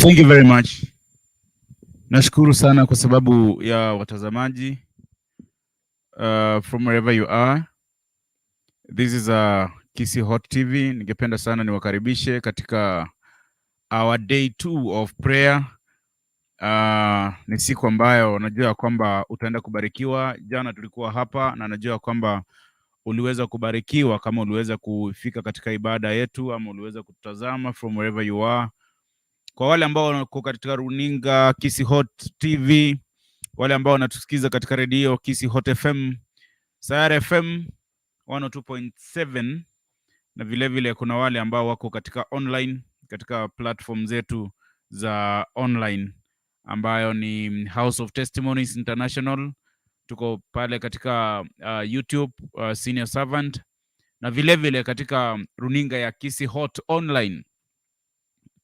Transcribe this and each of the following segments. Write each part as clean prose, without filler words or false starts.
Thank you very much. Nashukuru sana kwa sababu ya watazamaji from wherever you are. This is Kisii Hot TV. Ningependa sana niwakaribishe katika our day two of prayer. Ni siku ambayo najua kwamba utaenda kubarikiwa. Jana tulikuwa hapa na najua kwamba uliweza kubarikiwa kama uliweza kufika katika ibada yetu ama uliweza kutazama from wherever you are. Kwa wale ambao wako katika runinga Kisii Hot TV, wale ambao wanatusikiza katika redio Kisii Hot FM, Sayare FM 102.7 na vile vile kuna wale ambao wako katika online katika platform zetu za online ambayo ni House of Testimonies International. Tuko pale katika YouTube Senior Servant na vile vile katika runinga ya Kisii Hot Online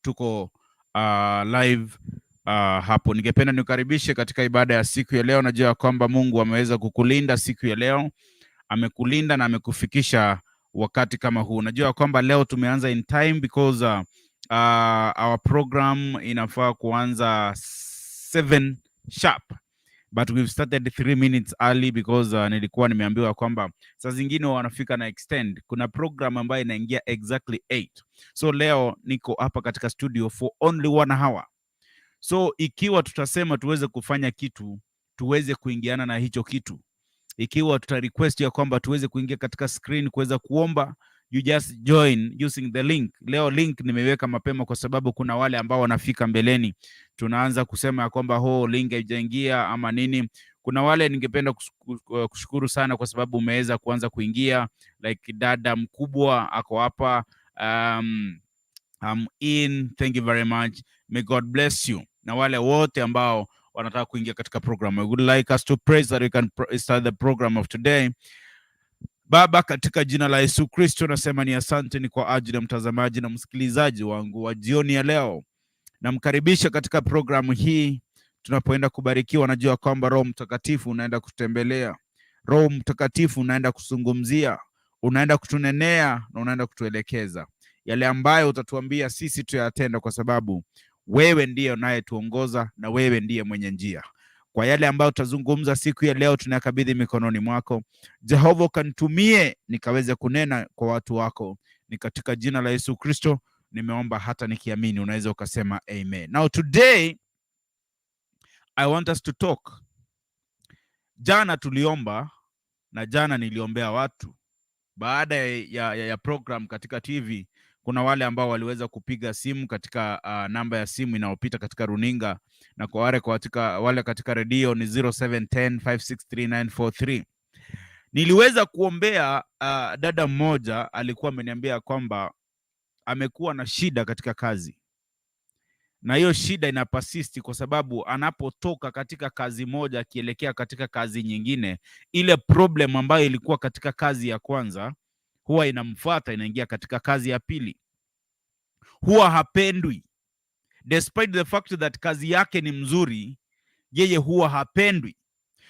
tuko live hapo. Ningependa nikukaribishe katika ibada ya siku ya leo. Najua kwamba Mungu ameweza kukulinda siku ya leo, amekulinda na amekufikisha wakati kama huu. Najua kwamba leo tumeanza in time because our program inafaa kuanza 7 sharp, but we've started 3 minutes early because nilikuwa nimeambiwa kwamba saa zingine wanafika na extend. Kuna program ambayo inaingia exactly 8. So leo niko hapa katika studio for only one hour. So ikiwa tutasema tuweze kufanya kitu, tuweze kuingiana na hicho kitu. Ikiwa tuta request ya kwamba tuweze kuingia katika screen kuweza kuomba, you just join using the link. Leo link nimeiweka mapema kwa sababu kuna wale ambao wanafika mbeleni, tunaanza kusema ya kwamba ho link haijaingia ama nini. Kuna wale ningependa kushukuru sana kwa sababu umeweza kuanza kuingia, like dada mkubwa ako hapa. I'm in. Thank you very much. May God bless you. Na wale wote ambao wanataka kuingia katika program. I would like us to pray so that we can start the program of today. Baba, katika jina la Yesu Kristo nasema ni asante ni kwa ajili ya mtazamaji na msikilizaji wangu wa jioni ya leo. Namkaribisha katika programu hii tunapoenda kubarikiwa. Najua kwamba Roho Mtakatifu unaenda kutembelea, Roho Mtakatifu unaenda kuzungumzia, unaenda kutunenea na unaenda kutuelekeza yale ambayo utatuambia sisi tuyatenda, kwa sababu wewe ndiye unayetuongoza na wewe ndiye mwenye njia. Kwa yale ambayo tutazungumza siku ya leo, tunayakabidhi mikononi mwako Jehova, ukanitumie nikaweze kunena kwa watu wako. Ni katika jina la Yesu Kristo nimeomba hata nikiamini. Unaweza ukasema amen. Now today I want us to talk. Jana tuliomba na jana niliombea watu baada ya program katika TV. Kuna wale ambao waliweza kupiga simu katika namba ya simu inayopita katika runinga na kwa wale katika redio ni 0710 563 943. Niliweza kuombea dada mmoja alikuwa ameniambia kwamba amekuwa na shida katika kazi na hiyo shida ina persist kwa sababu anapotoka katika kazi moja akielekea katika kazi nyingine, ile problem ambayo ilikuwa katika kazi ya kwanza huwa inamfuata, inaingia katika kazi ya pili. Huwa hapendwi despite the fact that kazi yake ni mzuri, yeye huwa hapendwi.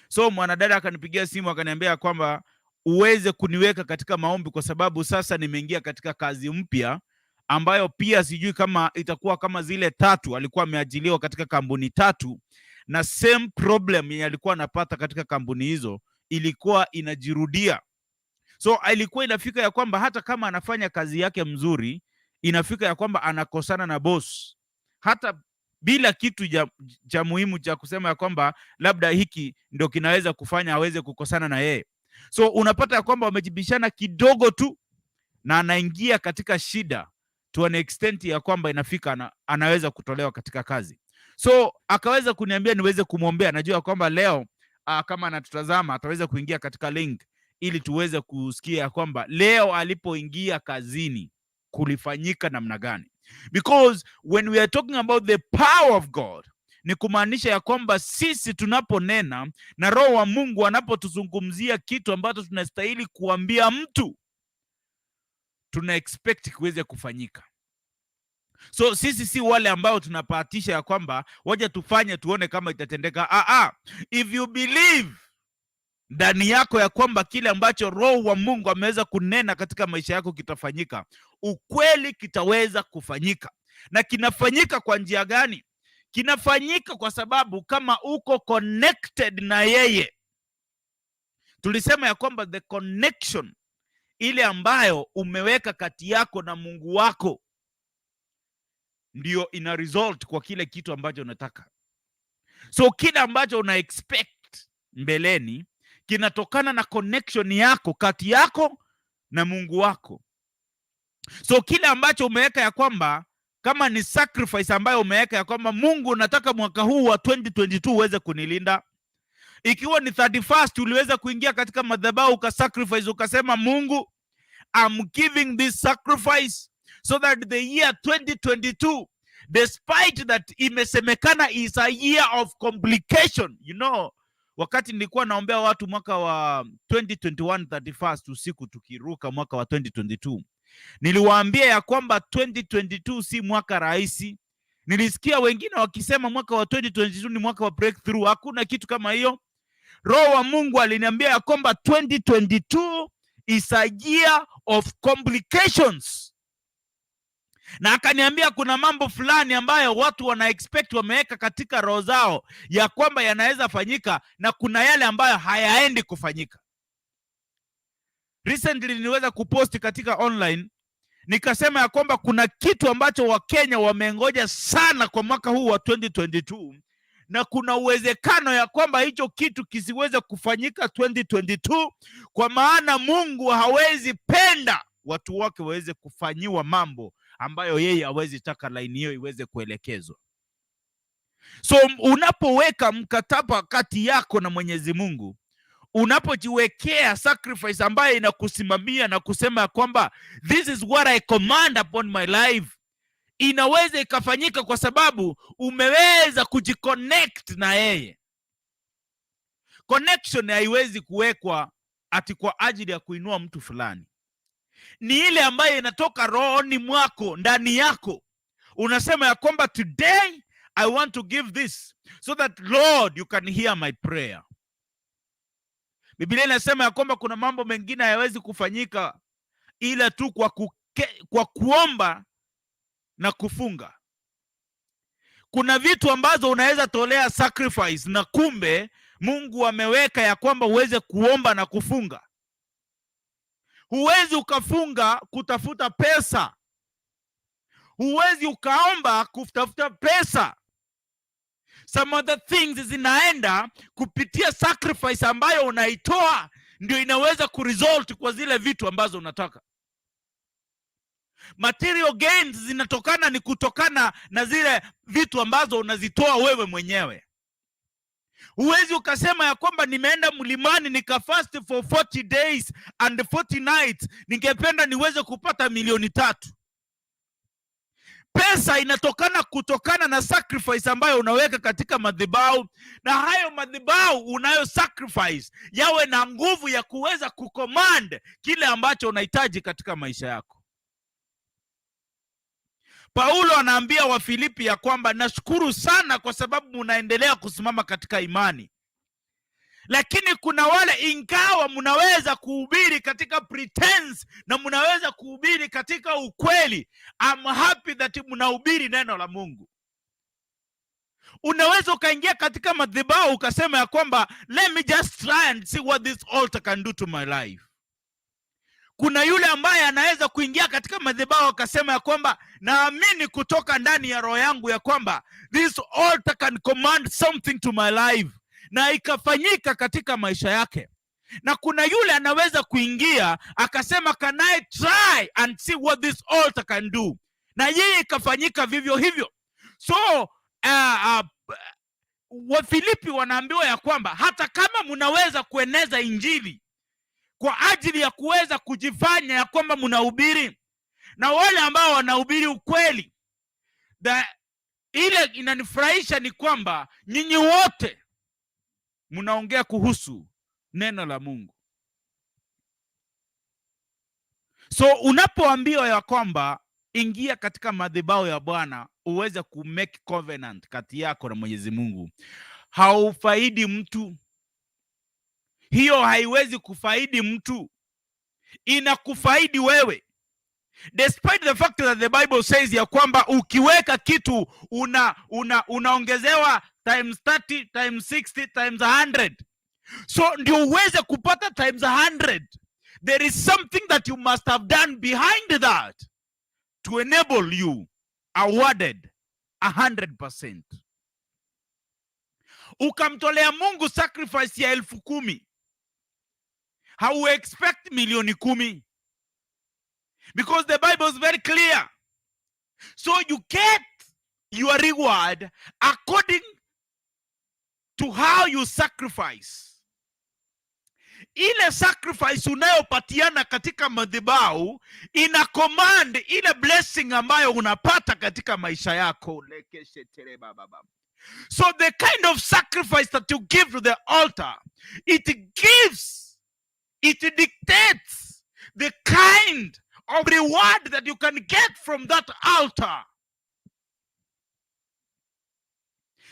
So mwanadada akanipigia simu akaniambia kwamba uweze kuniweka katika maombi kwa sababu sasa nimeingia katika kazi mpya ambayo pia sijui kama itakuwa kama zile tatu. Alikuwa ameajiliwa katika kampuni tatu na same problem yenye alikuwa anapata katika kampuni hizo ilikuwa inajirudia. So ilikuwa inafika ya kwamba hata kama anafanya kazi yake mzuri, inafika ya kwamba anakosana na boss hata bila kitu cha muhimu cha kusema ya kwamba labda hiki ndo kinaweza kufanya aweze kukosana na yeye. So unapata ya kwamba wamejibishana kidogo tu na anaingia katika shida to an extent ya kwamba inafika anaweza kutolewa katika kazi. So akaweza kuniambia niweze kumwombea. Najua kwamba leo kama anatutazama ataweza kuingia katika link ili tuweze kusikia kwamba leo alipoingia kazini kulifanyika namna gani, because when we are talking about the power of God ni kumaanisha ya kwamba sisi tunaponena na Roho wa Mungu anapotuzungumzia kitu ambacho tunastahili kuambia mtu, tuna expect kiweze kufanyika. So sisi si wale ambao tunapatisha ya kwamba waja tufanye tuone kama itatendeka. Ah, ah. If you believe ndani yako ya kwamba kile ambacho Roho wa Mungu ameweza kunena katika maisha yako kitafanyika, ukweli kitaweza kufanyika. Na kinafanyika kwa njia gani? Kinafanyika kwa sababu kama uko connected na yeye. Tulisema ya kwamba the connection ile ambayo umeweka kati yako na Mungu wako ndio ina result kwa kile kitu ambacho unataka. So kile ambacho una expect mbeleni kinatokana na connection yako kati yako na Mungu wako. So kile ambacho umeweka ya kwamba kama ni sacrifice ambayo umeweka ya kwamba, "Mungu, nataka mwaka huu wa 2022 uweze kunilinda." Ikiwa ni 31st uliweza kuingia katika madhabahu ukasacrifice, ukasema, "Mungu, I'm giving this sacrifice so that the year 2022, despite that imesemekana is a year of complication." Wakati nilikuwa naombea watu mwaka wa 2021 31st usiku, tukiruka mwaka wa 2022, niliwaambia ya kwamba 2022 si mwaka rahisi. Nilisikia wengine wakisema mwaka wa 2022 ni mwaka wa breakthrough. Hakuna kitu kama hiyo. Roho wa Mungu aliniambia ya kwamba 2022 is a year of complications, na akaniambia kuna mambo fulani ambayo watu wana expect, wameweka katika roho zao ya kwamba yanaweza fanyika, na kuna yale ambayo hayaendi kufanyika. Recently niliweza kupost katika online, nikasema ya kwamba kuna kitu ambacho Wakenya wamengoja sana kwa mwaka huu wa 2022, na kuna uwezekano ya kwamba hicho kitu kisiweze kufanyika 2022, kwa maana Mungu hawezi penda watu wake waweze kufanyiwa mambo ambayo yeye hawezi taka laini hiyo iweze kuelekezwa. So unapoweka mkataba kati yako na Mwenyezi Mungu, unapojiwekea sacrifice ambayo inakusimamia na kusema ya kwamba this is what I command upon my life, inaweza ikafanyika kwa sababu umeweza kujiconnect na yeye. Connection haiwezi kuwekwa ati kwa ajili ya kuinua mtu fulani, ni ile ambayo inatoka rohoni mwako, ndani yako. Unasema ya kwamba today I want to give this so that, Lord, you can hear my prayer. Biblia inasema ya kwamba kuna mambo mengine hayawezi kufanyika ila tu kwa kuomba na kufunga. Kuna vitu ambazo unaweza tolea sacrifice na kumbe Mungu ameweka ya kwamba uweze kuomba na kufunga. Huwezi ukafunga kutafuta pesa, huwezi ukaomba kutafuta pesa. Some other things zinaenda kupitia sacrifice ambayo unaitoa, ndio inaweza kuresult kwa zile vitu ambazo unataka. Material gains zinatokana ni kutokana na zile vitu ambazo unazitoa wewe mwenyewe. Huwezi ukasema ya kwamba nimeenda mlimani nikafast for 40 days and 40 nights, ningependa niweze kupata milioni 3. Pesa inatokana kutokana na sacrifice ambayo unaweka katika madhabahu, na hayo madhabahu unayo sacrifice yawe na nguvu ya kuweza kucommand kile ambacho unahitaji katika maisha yako. Paulo anaambia Wafilipi ya kwamba nashukuru sana kwa sababu munaendelea kusimama katika imani, lakini kuna wale, ingawa mnaweza kuhubiri katika pretense na mnaweza kuhubiri katika ukweli, I'm happy that mnahubiri neno la Mungu. Unaweza ukaingia katika madhabahu ukasema ya kwamba let me just try and see what this altar can do to my life. Kuna yule ambaye anaweza kuingia katika madhabahu akasema ya kwamba naamini kutoka ndani ya roho yangu ya kwamba this altar can command something to my life, na ikafanyika katika maisha yake. Na kuna yule anaweza kuingia akasema, can I try and see what this altar can do, na yeye ikafanyika vivyo hivyo. So Wafilipi wanaambiwa ya kwamba hata kama mnaweza kueneza injili kwa ajili ya kuweza kujifanya ya kwamba mnahubiri, na wale ambao wanahubiri ukweli, ile inanifurahisha ni kwamba nyinyi wote mnaongea kuhusu neno la Mungu. So unapoambiwa ya kwamba ingia katika madhabahu ya Bwana uweze ku make covenant kati yako na Mwenyezi Mungu, haufaidi mtu. Hiyo haiwezi kufaidi mtu, inakufaidi wewe. Despite the fact that the Bible says ya kwamba ukiweka kitu unaongezewa times 30, times 60, times 100. So ndio uweze kupata times 100, there is something that you must have done behind that to enable you awarded 100%. Ukamtolea Mungu sacrifice ya 10,000, hau expect milioni 10, because the Bible is very clear. So you get your reward according to how you sacrifice. Ile sacrifice unayopatiana katika madhabahu ina command ile blessing ambayo unapata katika maisha yako. Lekeshetere baba. So the kind of sacrifice that you give to the altar, it dictates the kind of reward that you can get from that altar.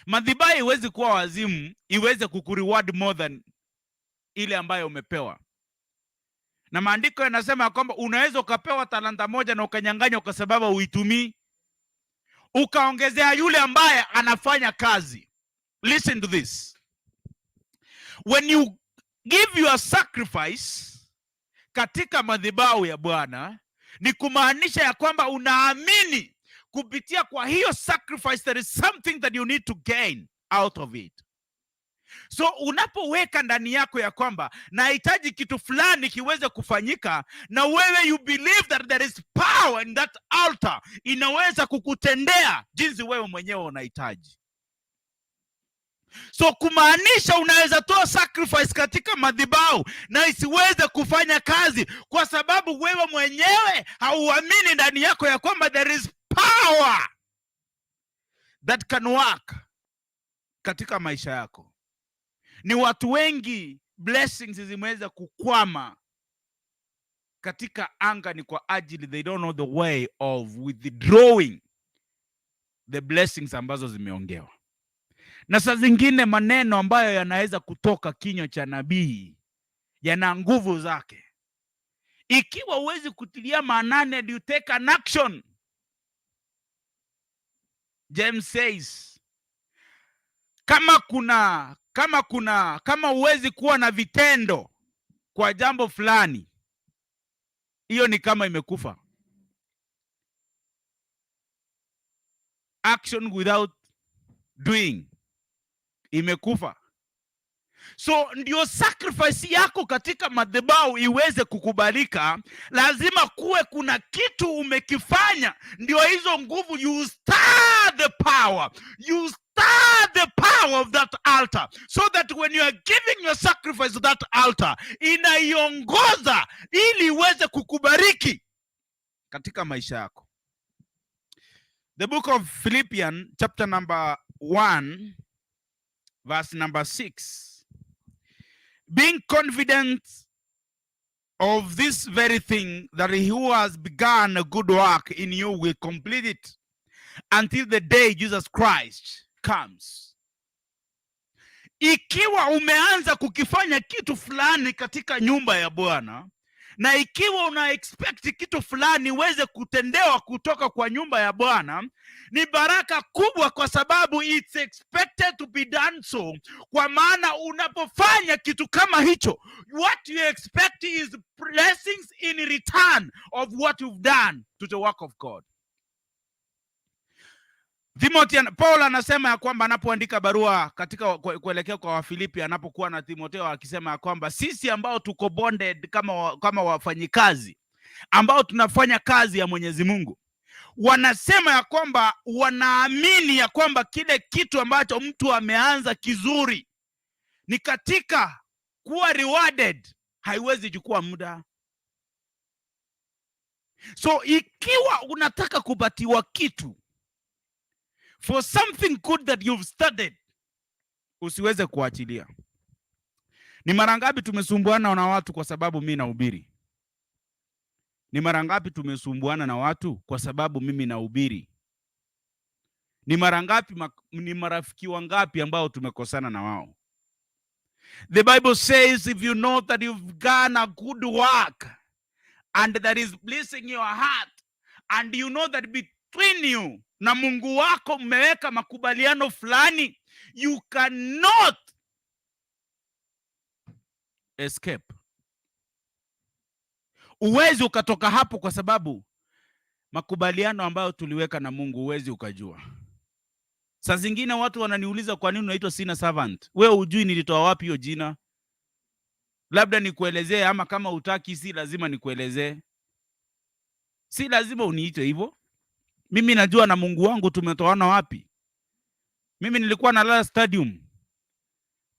Madhabahu iwezi kuwa wazimu iweze kukureward more than ile ambayo umepewa. Na maandiko yanasema ya kwamba unaweza ukapewa talanta moja na ukanyang'anywa kwa sababu uitumii, ukaongezea yule ambaye anafanya kazi. Listen to this. When you give your sacrifice katika madhabahu ya Bwana, ni kumaanisha ya kwamba unaamini kupitia kwa hiyo sacrifice there is something that you need to gain out of it. So unapoweka ndani yako ya kwamba nahitaji kitu fulani kiweze kufanyika, na wewe you believe that there is power in that altar, inaweza kukutendea jinsi wewe mwenyewe unahitaji. So kumaanisha unaweza toa sacrifice katika madhabahu na isiweze kufanya kazi, kwa sababu wewe mwenyewe hauamini ndani yako ya kwamba there is power that can work katika maisha yako. Ni watu wengi blessings zimeweza kukwama katika anga, ni kwa ajili they don't know the way of withdrawing the blessings ambazo zimeongewa. Na saa zingine maneno ambayo yanaweza kutoka kinywa cha nabii yana nguvu zake. Ikiwa huwezi kutilia maanani and you take an action, James says, kama huwezi kuwa na vitendo kwa jambo fulani, hiyo ni kama imekufa. Action without doing imekufa. So ndio sacrifice yako katika madhabahu iweze kukubalika, lazima kuwe kuna kitu umekifanya, ndio hizo nguvu, you stir the power, you stir the power of that altar, so that when you are giving your sacrifice to that altar, inaiongoza ili iweze kukubariki katika maisha yako. The book of Philippians chapter number 1 verse number 6. Being confident of this very thing, that he who has begun a good work in you will complete it until the day Jesus Christ comes. Ikiwa umeanza kukifanya kitu fulani katika nyumba ya Bwana, na ikiwa una expect kitu fulani uweze kutendewa kutoka kwa nyumba ya Bwana, ni baraka kubwa, kwa sababu it's expected to be done so. Kwa maana unapofanya kitu kama hicho, what you expect is blessings in return of what you've done to the work of God. Timothy, Paul anasema ya kwamba anapoandika barua katika kuelekea kwa Wafilipi, anapokuwa na Timotheo akisema ya kwamba sisi ambao tuko bonded kama wafanyikazi ambao tunafanya kazi ya Mwenyezi Mungu, wanasema ya kwamba wanaamini ya kwamba kile kitu ambacho mtu ameanza kizuri ni katika kuwa rewarded, haiwezi chukua muda. So ikiwa unataka kupatiwa kitu for something good that you've started, usiweze kuachilia. Ni mara ngapi tumesumbuana na watu kwa sababu mimi nahubiri? Ni mara ngapi tumesumbuana na watu kwa sababu mimi nahubiri? Ni mara ngapi, ni marafiki wangapi ambao tumekosana na wao? The Bible says if you know that you've done a good work and that is pleasing your heart, And you know that between you na Mungu wako mmeweka makubaliano fulani, you cannot escape. Uwezi ukatoka hapo kwa sababu makubaliano ambayo tuliweka na Mungu huwezi ukajua. Saa zingine watu wananiuliza, "Kwa nini unaitwa Senior Servant?" Wewe hujui nilitoa wapi hiyo jina. Labda nikuelezee, ama kama hutaki, si lazima nikuelezee. Si lazima uniite hivyo. Mimi najua na Mungu wangu tumetoana wapi. Mimi nilikuwa nalala stadium.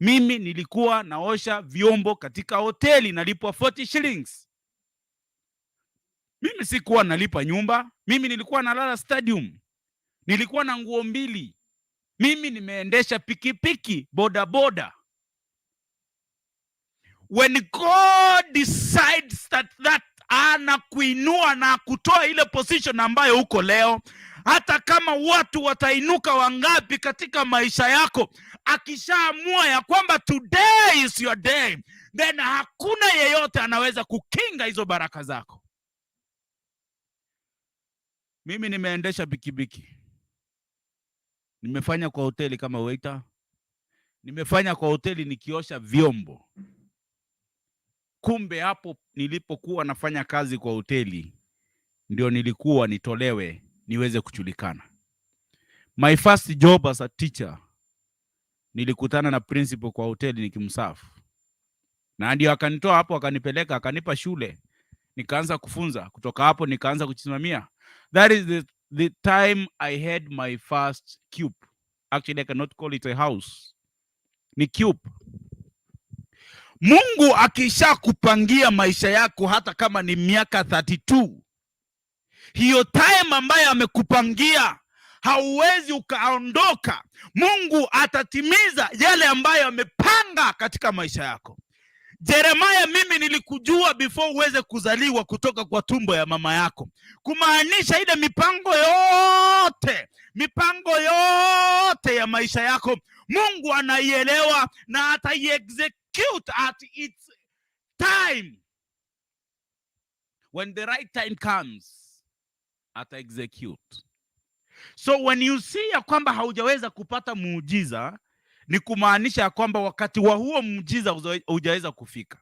Mimi nilikuwa naosha vyombo katika hoteli, nalipwa 40 shillings. Mimi sikuwa nalipa nyumba, mimi nilikuwa nalala stadium. Nilikuwa na nguo mbili. Mimi nimeendesha pikipiki, boda boda. When God decides that anakuinua na kutoa ile position ambayo uko leo, hata kama watu watainuka wangapi katika maisha yako, akishaamua ya kwamba today is your day, then hakuna yeyote anaweza kukinga hizo baraka zako. Mimi nimeendesha pikipiki, nimefanya kwa hoteli kama waiter, nimefanya kwa hoteli nikiosha vyombo. Kumbe hapo nilipokuwa nafanya kazi kwa hoteli ndio nilikuwa nitolewe niweze kujulikana. My first job as a teacher, nilikutana na principal kwa hoteli nikimserve, na ndio akanitoa hapo akanipeleka akanipa shule, nikaanza kufunza. Kutoka hapo nikaanza kujisimamia. That is the time I had my first cube. Actually, I cannot call it a house, ni cube. Mungu akisha kupangia maisha yako, hata kama ni miaka 32, hiyo time ambayo amekupangia hauwezi ukaondoka. Mungu atatimiza yale ambayo amepanga katika maisha yako. Jeremaya, mimi nilikujua before uweze kuzaliwa kutoka kwa tumbo ya mama yako, kumaanisha ile mipango yote ya maisha yako Mungu anaielewa na ataiexecute at its time. When the right time comes, ata execute. So when you see ya kwamba haujaweza kupata muujiza, ni kumaanisha ya kwamba wakati wa huo muujiza hujaweza kufika.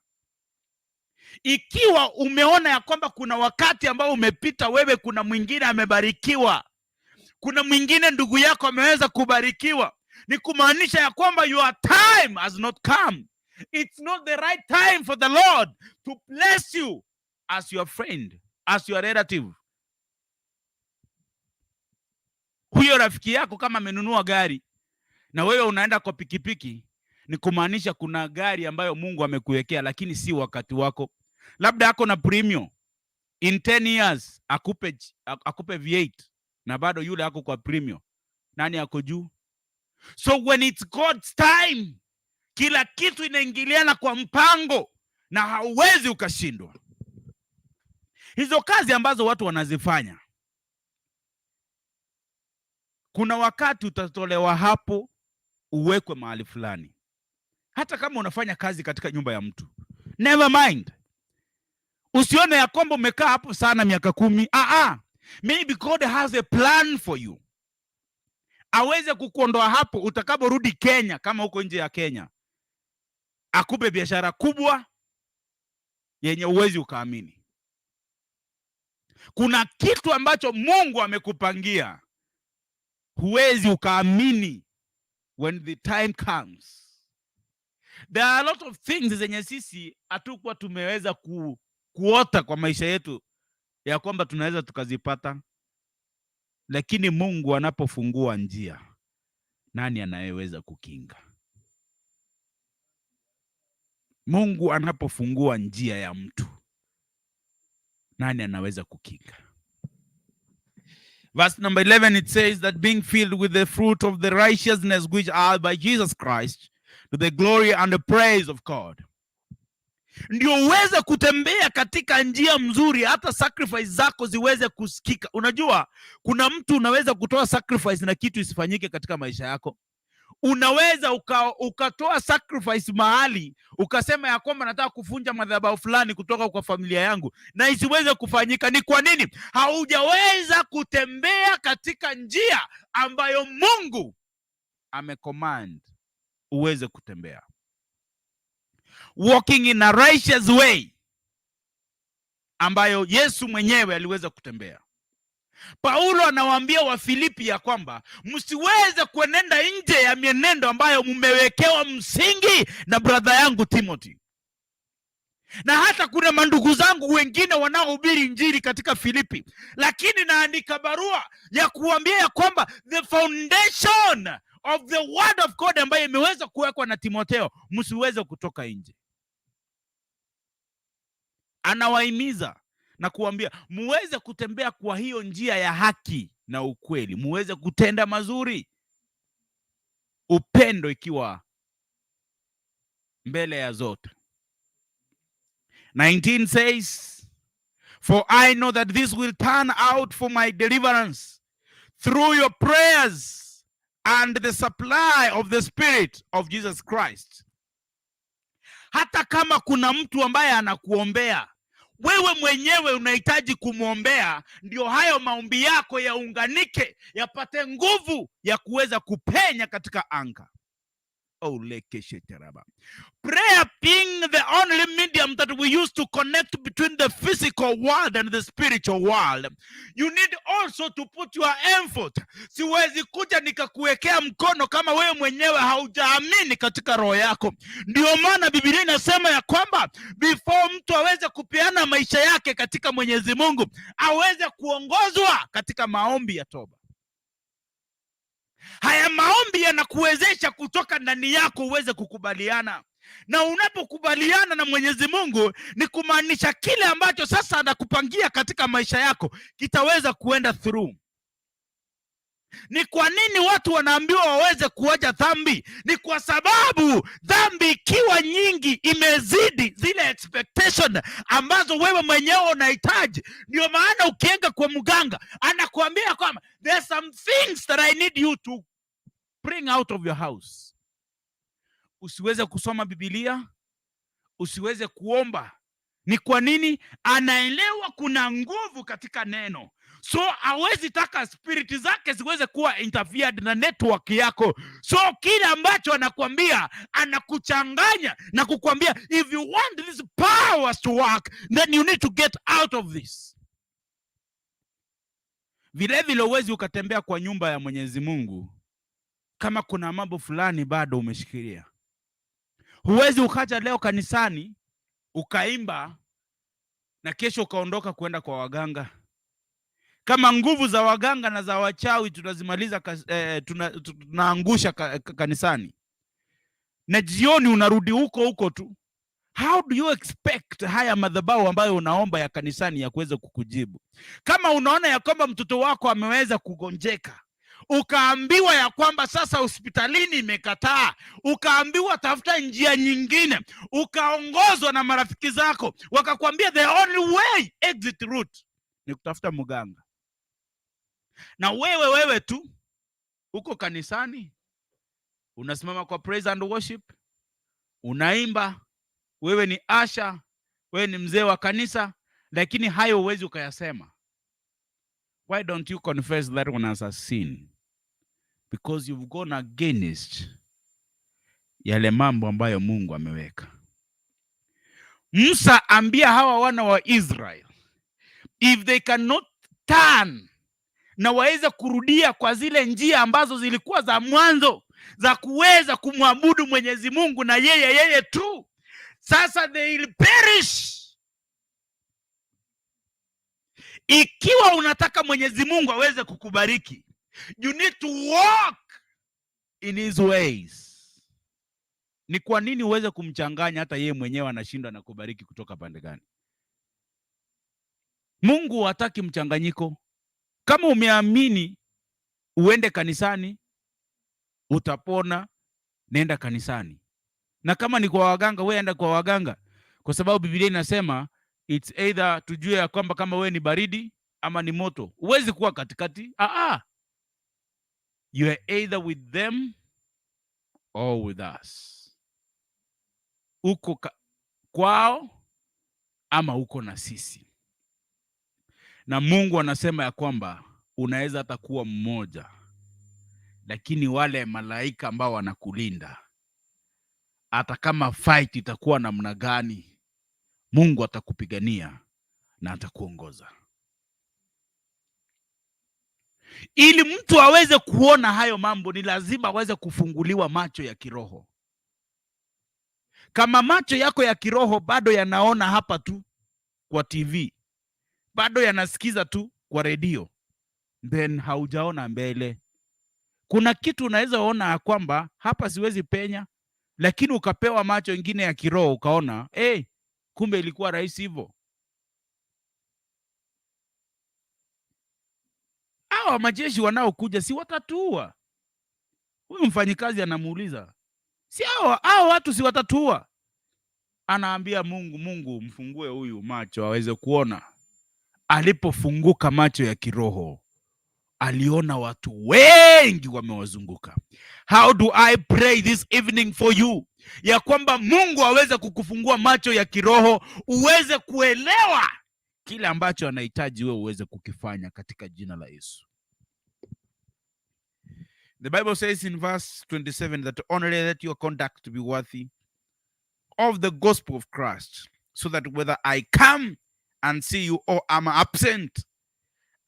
Ikiwa umeona ya kwamba kuna wakati ambao umepita wewe, kuna mwingine amebarikiwa, kuna mwingine ndugu yako ameweza kubarikiwa, ni kumaanisha ya kwamba your time has not come. It's not the right time for the Lord to bless you as your friend, as your relative. Huyo rafiki yako kama amenunua gari na wewe unaenda kwa pikipiki, ni kumaanisha kuna gari ambayo Mungu amekuwekea, lakini si wakati wako. Labda ako na Premio, in 10 years akupe V8 na bado yule ako kwa Premio. Nani ako juu? So when it's God's time, kila kitu inaingiliana kwa mpango na hauwezi ukashindwa. Hizo kazi ambazo watu wanazifanya, kuna wakati utatolewa hapo uwekwe mahali fulani. Hata kama unafanya kazi katika nyumba ya mtu, never mind. Usione ya kwamba umekaa hapo sana miaka 10. Ah, ah. Maybe God has a plan for you, aweze kukuondoa hapo utakaporudi Kenya, kama uko nje ya Kenya, akupe biashara kubwa yenye uwezi ukaamini. Kuna kitu ambacho Mungu amekupangia, huwezi ukaamini when the time comes. There are a lot of things zenye sisi hatukuwa tumeweza kuota kwa maisha yetu ya kwamba tunaweza tukazipata, lakini Mungu anapofungua njia, nani anayeweza kukinga? Mungu anapofungua njia ya mtu, nani anaweza kukinga? Verse number 11, it says that being filled with the fruit of the righteousness which are by Jesus Christ to the glory and the praise of God. Ndio uweze kutembea katika njia mzuri, hata sacrifice zako ziweze kusikika. Unajua, kuna mtu unaweza kutoa sacrifice na kitu isifanyike katika maisha yako. Unaweza ukatoa sacrifice mahali ukasema ya kwamba nataka kuvunja madhabahu fulani kutoka kwa familia yangu na isiweze kufanyika. Ni kwa nini? Haujaweza kutembea katika njia ambayo Mungu amecommand uweze kutembea. Walking in a righteous way ambayo Yesu mwenyewe aliweza kutembea. Paulo anawaambia Wafilipi ya kwamba msiweze kuenenda nje ya mienendo ambayo mmewekewa msingi na brother yangu Timothy. Na hata kuna mandugu zangu wengine wanaohubiri injili katika Filipi, lakini naandika barua ya kuambia ya kwamba the foundation of the word of God ambayo imeweza kuwekwa na Timotheo, msiweze kutoka nje. Anawahimiza na kuambia muweze kutembea kwa hiyo njia ya haki na ukweli, muweze kutenda mazuri, upendo ikiwa mbele ya zote. 19 says, "For I know that this will turn out for my deliverance through your prayers and the supply of the Spirit of Jesus Christ." Hata kama kuna mtu ambaye anakuombea, wewe mwenyewe unahitaji kumwombea, ndio hayo maombi yako yaunganike, yapate nguvu ya kuweza kupenya katika anga. Oh, lekesheteraba. Prayer being the only medium that we use to connect between the physical world and the spiritual world. You need also to put your effort. Siwezi kuja nikakuwekea mkono kama wewe mwenyewe haujaamini katika roho yako. Ndio maana Biblia inasema ya kwamba before mtu aweze kupeana maisha yake katika Mwenyezi Mungu, aweze kuongozwa katika maombi ya toba. Haya maombi yanakuwezesha kutoka ndani yako uweze kukubaliana, na unapokubaliana na Mwenyezi Mungu ni kumaanisha kile ambacho sasa anakupangia katika maisha yako kitaweza kuenda through. Ni kwa nini watu wanaambiwa waweze kuacha dhambi? Ni kwa sababu dhambi ikiwa nyingi imezidi zile expectation ambazo wewe mwenyewe unahitaji. Ndio maana ukienda kwa mganga anakuambia kwamba there are some things that I need you to bring out of your house. Usiweze kusoma Biblia, usiweze kuomba. Ni kwa nini? Anaelewa kuna nguvu katika neno, so hawezi taka spirit zake ziweze kuwa interfered na network yako. So kile ambacho anakuambia, anakuchanganya na kukuambia, if you want these powers to work, then you need to get out of this. Vile vile huwezi ukatembea kwa nyumba ya Mwenyezi Mungu kama kuna mambo fulani bado umeshikilia. Huwezi ukaja leo kanisani ukaimba na kesho ukaondoka kwenda kwa waganga. Kama nguvu za waganga na za wachawi tunazimaliza, tunaangusha kanisani na jioni unarudi huko huko tu. How do you expect haya madhabahu ambayo unaomba ya kanisani ya kuweza kukujibu? Kama unaona ya kwamba mtoto wako ameweza kugonjeka, ukaambiwa ya kwamba sasa hospitalini imekataa, ukaambiwa tafuta njia nyingine, ukaongozwa na marafiki zako wakakwambia the only way exit route ni kutafuta mganga, na wewe tu uko kanisani unasimama kwa praise and worship, unaimba, wewe ni usher, wewe ni mzee wa kanisa, lakini hayo huwezi ukayasema. Why don't you confess that one as a sin? Because you've gone against yale mambo ambayo Mungu ameweka. Musa ambia hawa wana wa Israel, if they cannot turn na waweze kurudia kwa zile njia ambazo zilikuwa za mwanzo za kuweza kumwabudu Mwenyezi Mungu na yeye yeye tu, sasa they will perish. Ikiwa unataka Mwenyezi Mungu aweze kukubariki, you need to walk in his ways. Ni kwa nini uweze kumchanganya hata yeye mwenyewe anashindwa na kubariki kutoka pande gani? Mungu hataki mchanganyiko. Kama umeamini uende kanisani utapona, nenda kanisani, na kama ni kwa waganga, wewe enda kwa waganga, kwa sababu Biblia inasema it's either tujue ya kwamba kama wewe ni baridi ama ni moto. Huwezi kuwa katikati. Ah, ah. You are either with them or with us. Uko kwao ama uko na sisi. Na Mungu anasema ya kwamba unaweza hata kuwa mmoja, lakini wale malaika ambao wanakulinda, hata kama fight itakuwa namna gani, Mungu atakupigania na atakuongoza. Ili mtu aweze kuona hayo mambo, ni lazima aweze kufunguliwa macho ya kiroho. Kama macho yako ya kiroho bado yanaona hapa tu kwa TV, bado yanasikiza tu kwa redio, then haujaona mbele. Kuna kitu unaweza ona ya kwamba hapa siwezi penya, lakini ukapewa macho ingine ya kiroho ukaona, hey, kumbe ilikuwa rahisi hivyo. Hawa majeshi wanaokuja si watatuua? Huyu mfanyikazi anamuuliza, si hawa watu si watatuua? Anaambia Mungu, Mungu mfungue huyu macho aweze kuona. Alipofunguka macho ya kiroho, aliona watu wengi wamewazunguka. How do I pray this evening for you, ya kwamba Mungu aweze kukufungua macho ya kiroho uweze kuelewa kile ambacho anahitaji wewe uweze kukifanya katika jina la Yesu. The Bible says in verse 27 that only let your conduct be worthy of the gospel of Christ, so that whether I come and see you or am absent,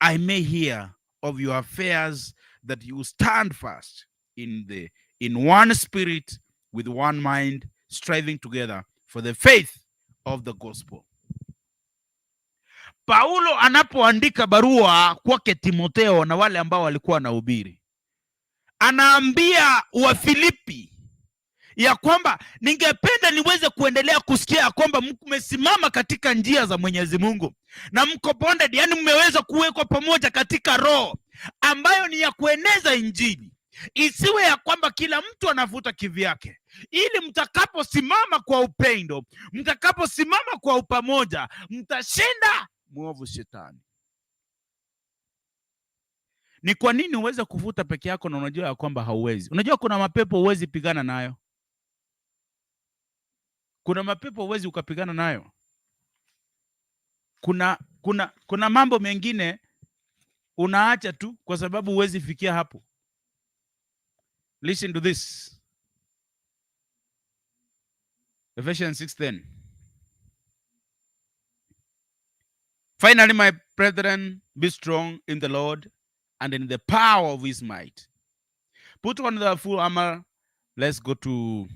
I may hear of your affairs, that you stand fast in one spirit, with one mind, striving together for the faith of the gospel. Paulo anapoandika barua kwake Timotheo na wale ambao walikuwa wanahubiri, anaambia Wafilipi ya kwamba ningependa niweze kuendelea kusikia ya kwamba mmesimama katika njia za Mwenyezi Mungu na mko bonded, yani mmeweza kuwekwa pamoja katika roho ambayo ni ya kueneza Injili, isiwe ya kwamba kila mtu anavuta kivyake, ili mtakaposimama kwa upendo, mtakaposimama kwa upamoja, mtashinda mwovu shetani. Ni kwa nini uweze kuvuta peke yako na unajua ya kwamba hauwezi? Unajua kuna mapepo huwezi pigana nayo. Kuna mapepo huwezi ukapigana nayo. Kuna mambo mengine unaacha tu kwa sababu huwezi fikia hapo. Listen to this. Ephesians 6:10. Finally, my brethren, be strong in the Lord and in the power of his might. Put on the full armor. Let's go to,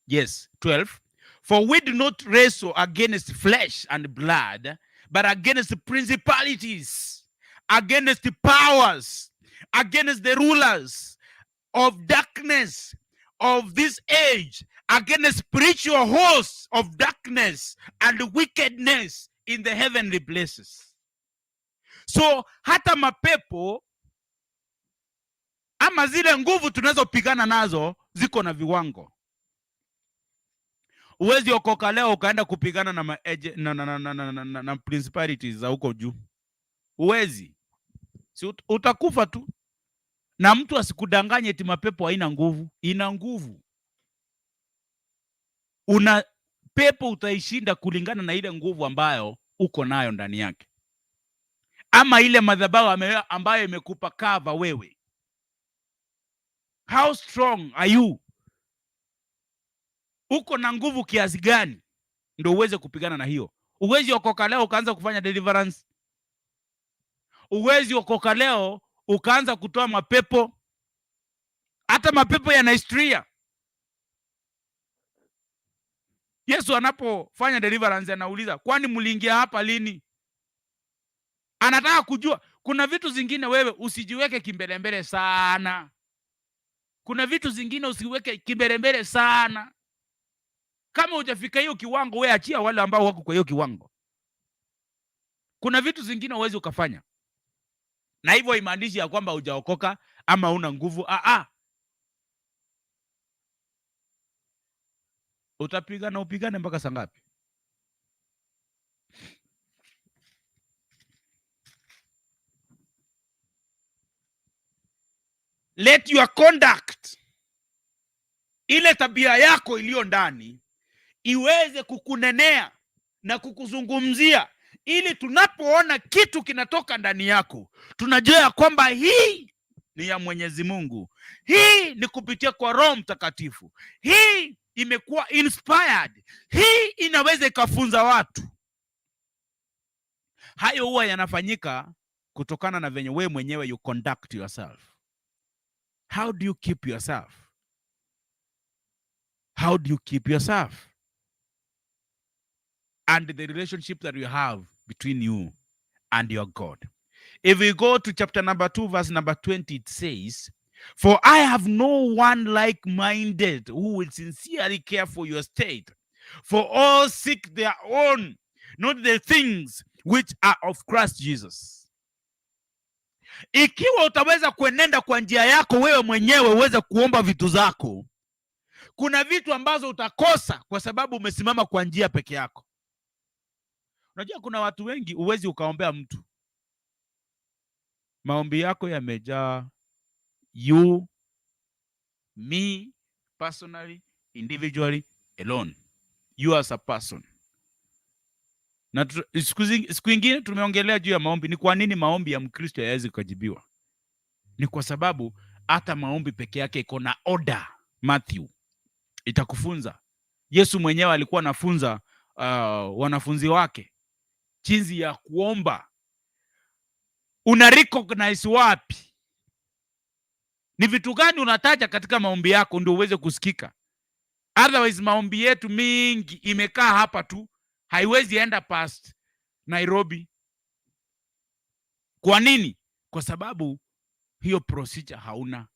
yes, 12. For we do not wrestle against flesh and blood, but against the principalities, against the powers, against the rulers of darkness of this age, against spiritual hosts of darkness and wickedness in the heavenly places. So hata mapepo ama zile nguvu tunazopigana nazo ziko na viwango. Uwezi okoka leo ukaenda kupigana na, na, na, na, na, na, na, na principalities za huko juu. Uwezi, si utakufa tu. Na mtu asikudanganye eti mapepo haina nguvu. Ina nguvu. Una pepo utaishinda kulingana na ile nguvu ambayo uko nayo ndani yake, ama ile madhabahu ambayo imekupa cover wewe. How strong are you? Uko na nguvu kiasi gani ndio uweze kupigana na hiyo? Uwezi okoka leo ukaanza kufanya deliverance. Uwezi okoka leo ukaanza kutoa mapepo. Hata mapepo yana historia. Yesu anapofanya deliverance anauliza, kwani mliingia hapa lini? Anataka kujua. Kuna vitu zingine wewe usijiweke kimbelembele sana. Kuna vitu zingine usiweke kimbelembele sana. Kama hujafika hiyo kiwango, wewe achia wale ambao wako kwa hiyo kiwango. Kuna vitu zingine huwezi ukafanya, na hivyo imaanishi ya kwamba hujaokoka ama huna nguvu. Utapigana upigane mpaka saa ngapi? Let your conduct, ile tabia yako iliyo ndani, iweze kukunenea na kukuzungumzia, ili tunapoona kitu kinatoka ndani yako, tunajua ya kwamba hii ni ya Mwenyezi Mungu, hii ni kupitia kwa Roho Mtakatifu, hii imekuwa inspired, hii inaweza ikafunza watu. Hayo huwa yanafanyika kutokana na venye wewe mwenyewe you conduct yourself. How do you keep yourself? How do you keep yourself? And the relationship that you have between you and your God. If we go to chapter number 2, verse number 20, it says, "For I have no one like minded who will sincerely care for your state. For all seek their own, not the things which are of Christ Jesus." Ikiwa utaweza kuenenda kwa njia yako wewe mwenyewe uweze kuomba vitu zako, kuna vitu ambazo utakosa kwa sababu umesimama kwa njia peke yako. Unajua kuna watu wengi huwezi ukaombea mtu, maombi yako yamejaa you, me personally, individually, alone, you as a person. Na siku ingine tumeongelea juu ya maombi. Ni kwa nini maombi ya Mkristo hayawezi kujibiwa? Ni kwa sababu hata maombi peke yake iko na order. Matthew itakufunza. Yesu mwenyewe alikuwa anafunza wanafunzi wake jinsi ya kuomba. Una recognize wapi? Ni vitu gani unataja katika maombi yako ndio uweze kusikika? Otherwise maombi yetu mingi imekaa hapa tu, haiwezi enda past Nairobi. Kwa nini? Kwa sababu hiyo procedure hauna.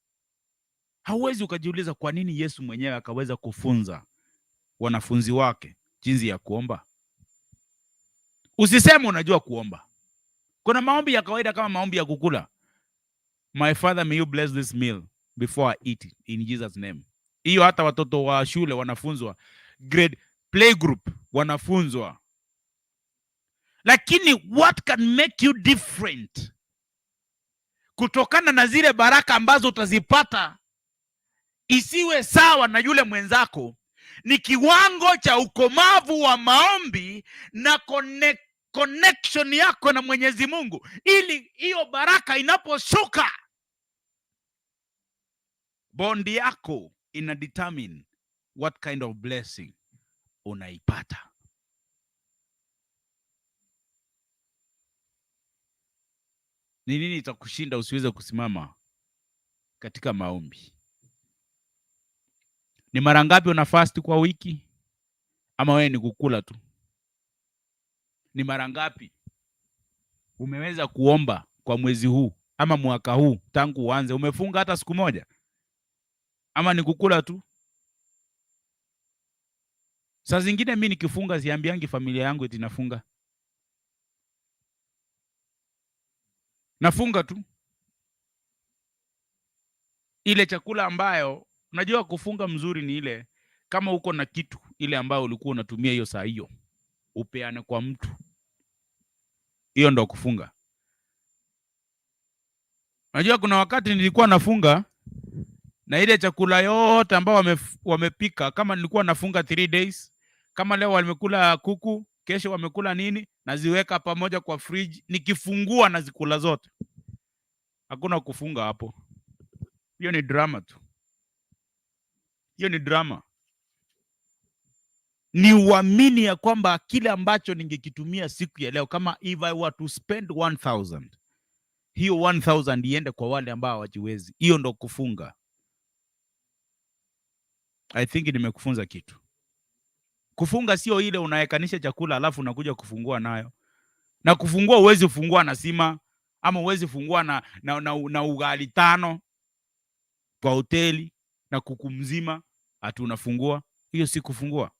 Hauwezi ukajiuliza kwa nini Yesu mwenyewe akaweza kufunza wanafunzi wake jinsi ya kuomba. Usiseme unajua kuomba. Kuna maombi ya kawaida kama maombi ya kukula. "My Father, may you bless this meal before I eat it in Jesus' name." Hiyo hata watoto wa shule wanafunzwa, grade play group wanafunzwa. Lakini what can make you different kutokana na zile baraka ambazo utazipata isiwe sawa na yule mwenzako ni kiwango cha ukomavu wa maombi na connection yako na Mwenyezi Mungu, ili hiyo baraka inaposhuka, bond yako ina determine what kind of blessing unaipata. Ni nini itakushinda usiweze kusimama katika maombi? Ni mara ngapi una fast kwa wiki? Ama wewe ni kukula tu? Ni mara ngapi umeweza kuomba kwa mwezi huu ama mwaka huu tangu uanze? Umefunga hata siku moja? Ama ni kukula tu? Saa zingine mi nikifunga siambiangi familia yangu eti nafunga. Nafunga tu ile chakula ambayo unajua kufunga mzuri ni ile kama uko na kitu ile ambayo ulikuwa unatumia hiyo saa hiyo upeane kwa mtu, hiyo ndo kufunga. Unajua kuna wakati nilikuwa nafunga na ile chakula yote ambao wamepika, kama nilikuwa nafunga 3 days, kama leo wamekula kuku, kesho wamekula nini, naziweka pamoja kwa fridge, nikifungua nazikula zote. Hakuna kufunga hapo, hiyo ni drama tu, hiyo ni drama. Ni uamini ya kwamba kile ambacho ningekitumia siku ya leo, kama if I were to spend 1000, hiyo 1000 iende kwa wale ambao hawajiwezi. Hiyo ndo kufunga. I think nimekufunza kitu. Kufunga sio ile unawekanisha chakula alafu unakuja kufungua nayo. Na kufungua huwezi fungua na sima ama huwezi fungua na ugali tano kwa hoteli na kuku mzima ati unafungua. Hiyo si kufungua.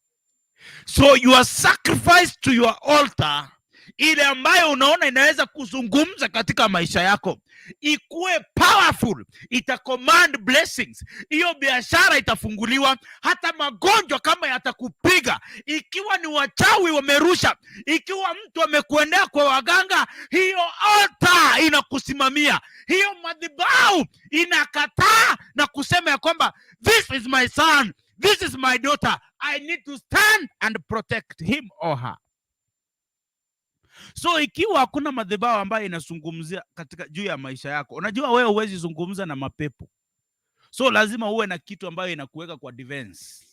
So your sacrifice to your altar Ile ambayo unaona inaweza kuzungumza katika maisha yako, ikuwe powerful, ita command blessings. Hiyo biashara itafunguliwa, hata magonjwa kama yatakupiga, ikiwa ni wachawi wamerusha, ikiwa mtu amekuendea kwa waganga, hiyo altar inakusimamia, hiyo madhabahu inakataa na kusema ya kwamba, "This is my son, this is my daughter, I need to stand and protect him or her." So ikiwa hakuna madhabahu ambayo inazungumzia katika juu ya maisha yako, unajua wewe huwezi zungumza na mapepo, so lazima uwe na kitu ambayo inakuweka kwa defense,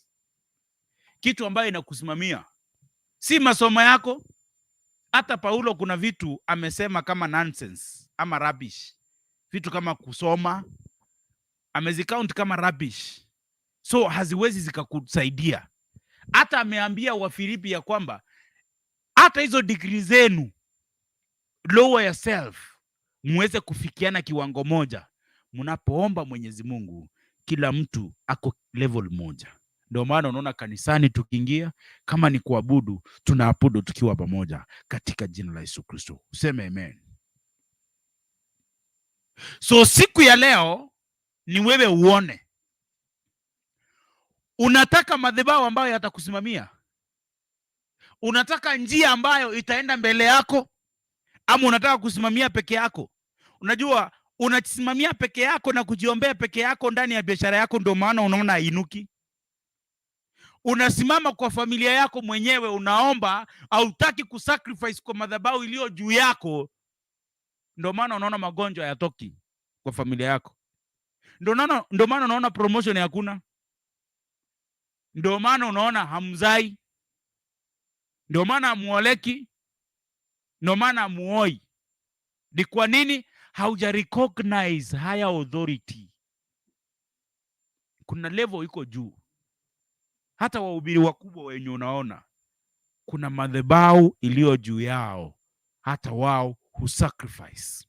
kitu ambayo inakusimamia, si masomo yako. Hata Paulo kuna vitu amesema kama nonsense ama rubbish, vitu kama kusoma amezicount kama rubbish, so haziwezi zikakusaidia. Hata ameambia Wafilipi ya kwamba hata hizo degree zenu, lower yourself muweze kufikiana kiwango moja. Mnapoomba Mwenyezi Mungu, kila mtu ako level moja. Ndio maana unaona kanisani tukiingia, kama ni kuabudu, tunaabudu tukiwa pamoja katika jina la Yesu Kristo. Useme amen. So siku ya leo ni wewe uone, unataka madhabahu ambayo yatakusimamia, unataka njia ambayo itaenda mbele yako, ama unataka kusimamia peke yako? Unajua unasimamia peke yako na kujiombea peke yako ndani ya biashara yako, ndio maana unaona hainuki. Unasimama kwa familia yako mwenyewe, unaomba, hautaki kusacrifice kwa madhabahu iliyo juu yako, ndio maana unaona magonjwa hayatoki kwa familia yako. Ndio maana unaona promotion hakuna, ndio maana unaona hamzai, ndio maana hamuoleki, ndio maana hamuoi. Ni kwa nini? Hauja recognize higher authority. Kuna level iko juu. Hata wahubiri wakubwa wenye unaona, kuna madhabahu iliyo juu yao, hata wao husacrifice.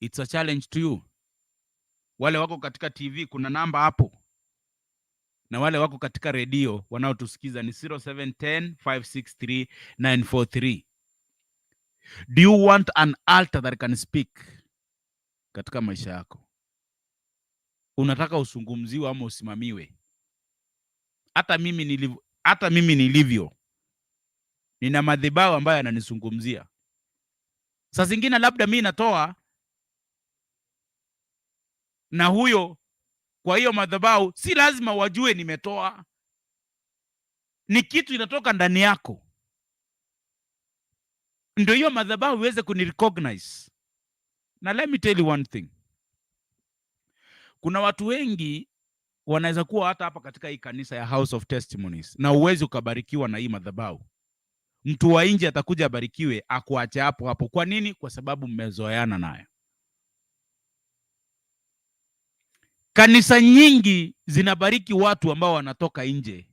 It's a challenge to you. Wale wako katika TV kuna namba hapo, na wale wako katika redio wanaotusikiza ni 0710 563 943. Do you want an altar that can speak katika maisha yako? Unataka usungumziwe ama usimamiwe? Hata mimi nilivyo, nina madhabahu ambayo yananizungumzia. Saa zingine labda mi natoa na huyo, kwa hiyo madhabahu si lazima wajue nimetoa, ni kitu inatoka ndani yako, ndio hiyo madhabahu iweze kunirecognize. Na let me tell you one thing, kuna watu wengi wanaweza kuwa hata hapa katika hii kanisa ya House of Testimonies, na uwezi ukabarikiwa na hii madhabahu. Mtu wa nje atakuja abarikiwe, akuache hapo hapo. Kwa nini? Kwa sababu mmezoeana nayo. Kanisa nyingi zinabariki watu ambao wanatoka nje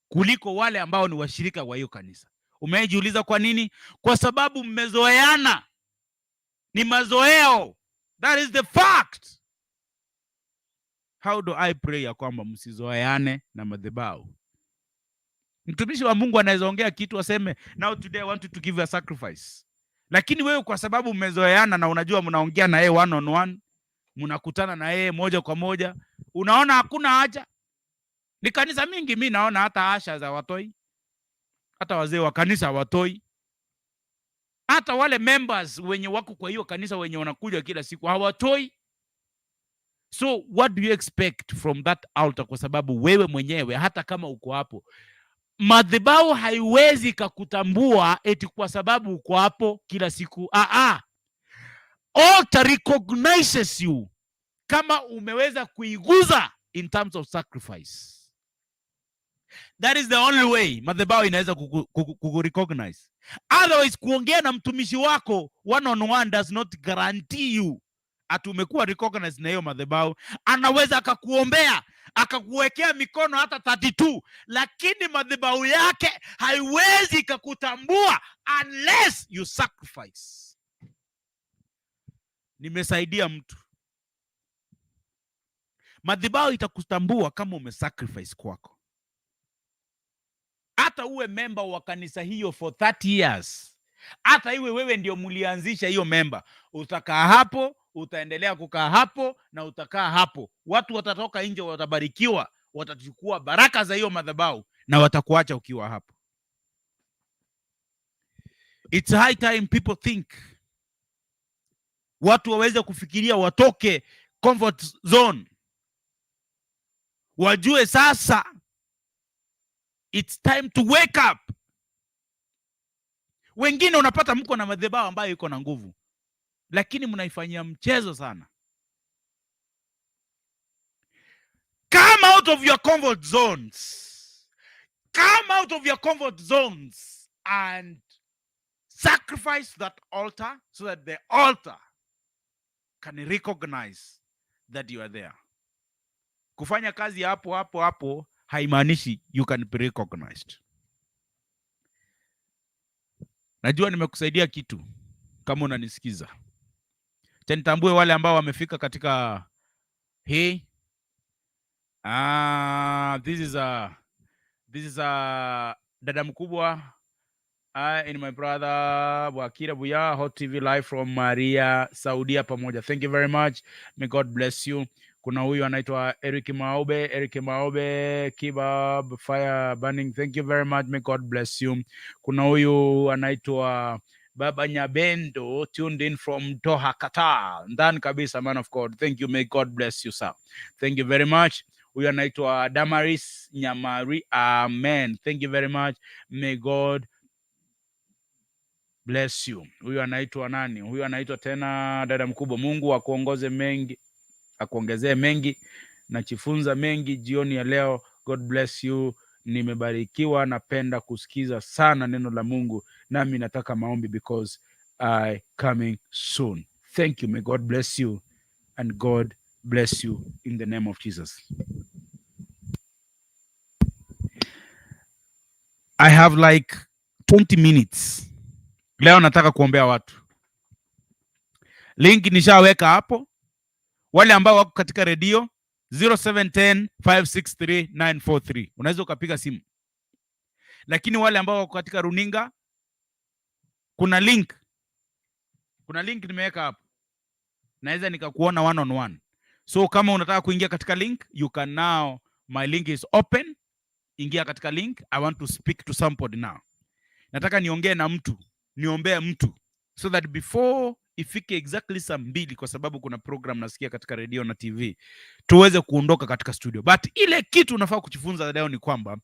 kuliko wale ambao ni washirika wa hiyo kanisa. Umejiuliza kwa nini? Kwa sababu mmezoeana, ni mazoeo. That is the fact. How do I pray ya kwamba msizoeane na madhabahu? Mtumishi wa Mungu anaweza ongea kitu aseme, "Now today I want you to give a sacrifice," lakini wewe kwa sababu mmezoeana na unajua mnaongea na yeye one on one, mnakutana na yeye moja kwa moja, unaona hakuna haja. Ni kanisa mingi mi naona hata ushers hawatoi, hata wazee wa kanisa hawatoi, hata wale members wenye wako kwa hiyo kanisa wenye wanakuja kila siku hawatoi. So what do you expect from that altar? Kwa sababu wewe mwenyewe hata kama uko hapo, madhabahu haiwezi kakutambua eti kwa sababu uko hapo kila siku. Ah, ah. Altar recognizes you kama umeweza kuiguza in terms of sacrifice. That is the only way madhabahu inaweza kuku recognize. Otherwise, kuongea na mtumishi wako one on one does not guarantee you ati umekuwa recognized na hiyo madhabahu. Anaweza akakuombea, akakuwekea mikono hata 32, lakini madhabahu yake haiwezi ikakutambua unless you sacrifice. Nimesaidia mtu. Madhabahu itakutambua kama umesacrifice kwako. Hata Hata uwe member wa kanisa hiyo for 30 years, hata iwe wewe ndio mlianzisha hiyo member, utakaa hapo, utaendelea kukaa hapo na utakaa hapo. Watu watatoka nje, watabarikiwa, watachukua baraka za hiyo madhabahu na watakuacha ukiwa hapo. It's high time people think, watu waweze kufikiria, watoke comfort zone, wajue sasa it's time to wake up. Wengine unapata mko na madhabahu ambayo iko na nguvu, lakini mnaifanyia mchezo sana. Come out of your comfort zones. Come out of your comfort zones and sacrifice that altar so that the altar can recognize that you are there. Kufanya kazi hapo hapo hapo haimaanishi you can be recognized. Najua nimekusaidia kitu kama unanisikiza. Acha nitambue wale ambao wamefika katika hii. Ah, this is a dada mkubwa, I and my brother Bwakira Buya, Hot TV live from Maria Saudia pamoja. Thank you very much. May God bless you. Kuna huyu anaitwa Eric Maobe, Eric Maobe, Kebab Fire Burning. Thank you very much. May God bless you. Kuna huyu anaitwa Baba Nyabendo, tuned in from Doha, Qatar. Ndani kabisa, man of God. Thank you. May God bless you, sir. Thank you very much. Huyu anaitwa Damaris Nyamari. Amen. Thank you very much. May God bless you. Huyu anaitwa nani? Huyu anaitwa tena dada mkubwa. Mungu akuongoze mengi, akuongezee mengi. Najifunza mengi jioni ya leo. God bless you. Nimebarikiwa, napenda kusikiza sana neno la Mungu, nami nataka maombi because I coming soon. Thank you. May God bless you and God bless you in the name of Jesus. I have like 20 minutes. Leo nataka kuombea watu. Link nishaweka hapo. Wale ambao wako katika redio, 0710 563 943, unaweza ukapiga simu, lakini wale ambao wako katika runinga, kuna link nimeweka hapo, naweza nikakuona one on one. So kama unataka kuingia katika link, you can now, my link is open. Ingia katika link. I want to speak to somebody now. Nataka niongee na mtu, niombee mtu so that before ifike exactly saa 2, kwa sababu kuna program nasikia katika redio na TV, tuweze kuondoka katika studio. But ile kitu unafaa kujifunza leo ni kwamba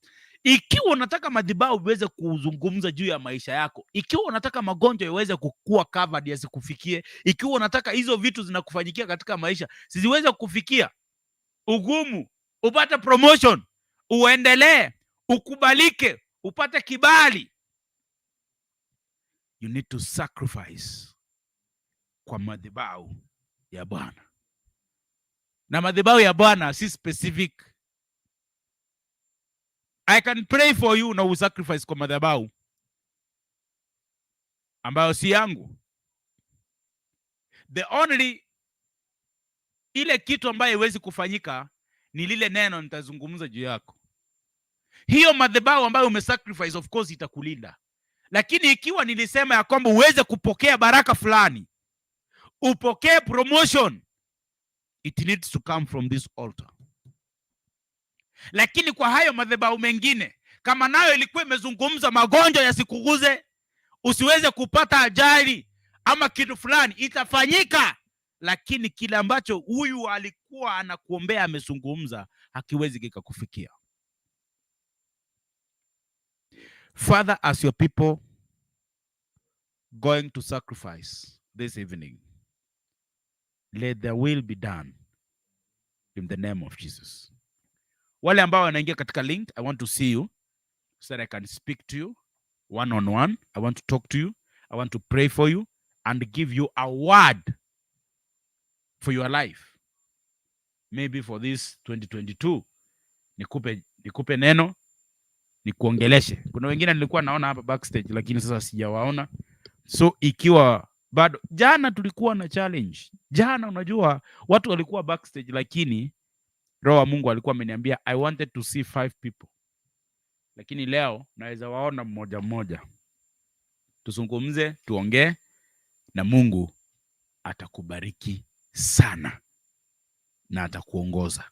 ikiwa unataka madhabahu iweze kuzungumza juu ya maisha yako, ikiwa unataka magonjwa iweze kukua covered yasikufikie, ikiwa unataka hizo vitu zinakufanyikia katika maisha zisiweze kukufikia, ugumu, upate promotion, uendelee, ukubalike, upate kibali, you need to sacrifice kwa madhabahu ya Bwana. Na madhabahu ya Bwana si specific. I can pray for you na usacrifice kwa madhabahu ambayo si yangu. The only ile kitu ambayo haiwezi kufanyika ni lile neno nitazungumza juu yako. Hiyo madhabahu ambayo umesacrifice, of course itakulinda, lakini ikiwa nilisema ya kwamba uweze kupokea baraka fulani, upokee promotion, it needs to come from this altar. Lakini kwa hayo madhabahu mengine, kama nayo ilikuwa imezungumza magonjwa yasikuguze, usiweze kupata ajali ama kitu fulani, itafanyika, lakini kile ambacho huyu alikuwa anakuombea amezungumza hakiwezi kikakufikia. Father, as your people going to sacrifice this evening, let the will be done in the name of Jesus. Wale ambao wanaingia katika link, I want to see you so that I can speak to you one on one. I want to talk to you. I want to pray for you and give you a word for your life. Maybe for this 2022 nikupe neno, nikuongeleshe. Kuna wengine nilikuwa naona hapa backstage lakini sasa sijawaona. So ikiwa bado, jana tulikuwa na challenge. Jana unajua watu walikuwa backstage, lakini Roho wa Mungu alikuwa ameniambia I wanted to see five people, Lakini leo naweza waona mmoja mmoja, tuzungumze, tuongee, na Mungu atakubariki sana na atakuongoza.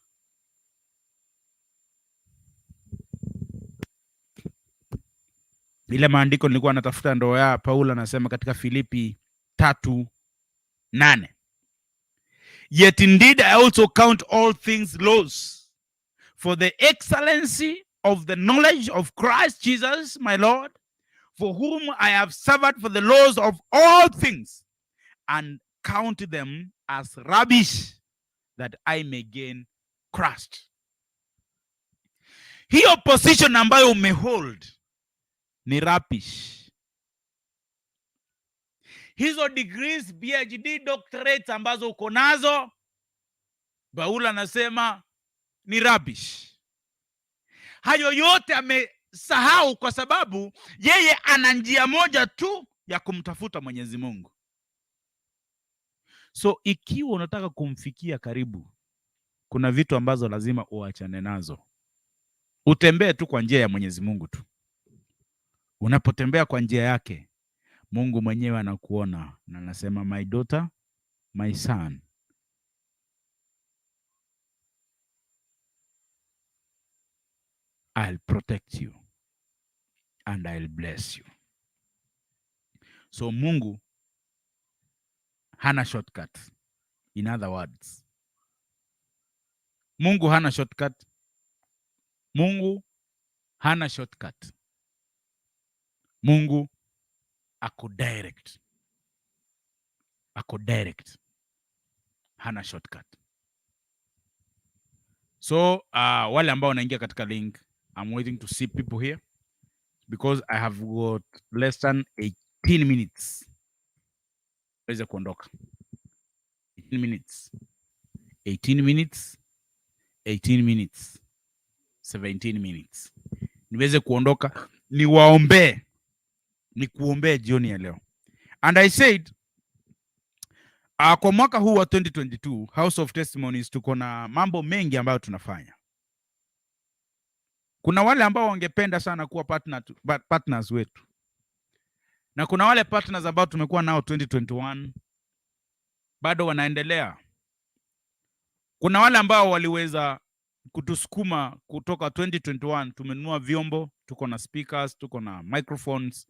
Ile maandiko nilikuwa natafuta ndo ya Paulo anasema katika Filipi 3:8, "Yet indeed I also count all things loss for the excellency of the knowledge of Christ Jesus my Lord, for whom I have suffered for the loss of all things, and count them as rubbish, that I may gain Christ." Hiyo position ambayo umehold ni rubbish. Hizo degrees, PhD, doctorates ambazo uko nazo, Paulo anasema ni rubbish. Hayo yote amesahau kwa sababu yeye ana njia moja tu ya kumtafuta Mwenyezi Mungu. So ikiwa unataka kumfikia karibu, kuna vitu ambazo lazima uachane nazo. Utembee tu kwa njia ya Mwenyezi Mungu tu. Unapotembea kwa njia yake, Mungu mwenyewe anakuona na anasema, "My daughter, my son, I'll protect you and I'll bless you." So Mungu hana shortcut. In other words, Mungu hana shortcut. Mungu hana shortcut. Mungu ako direct, ako direct, hana shortcut. So wale ambao wanaingia katika link, I'm waiting to see people here because I have got less than 18 minutes weze kuondoka. 18 minutes, 18 minutes, 18 minutes, 17 minutes niweze kuondoka, niwaombee, nikuombee jioni ya leo. And I said kwa mwaka huu wa 2022, House of Testimonies tuko na mambo mengi ambayo tunafanya. Kuna wale ambao wangependa sana kuwa partners wetu, na kuna wale partners ambao tumekuwa nao 2021 bado wanaendelea. Kuna wale ambao waliweza kutusukuma kutoka 2021, tumenunua vyombo, tuko na speakers, tuko na microphones,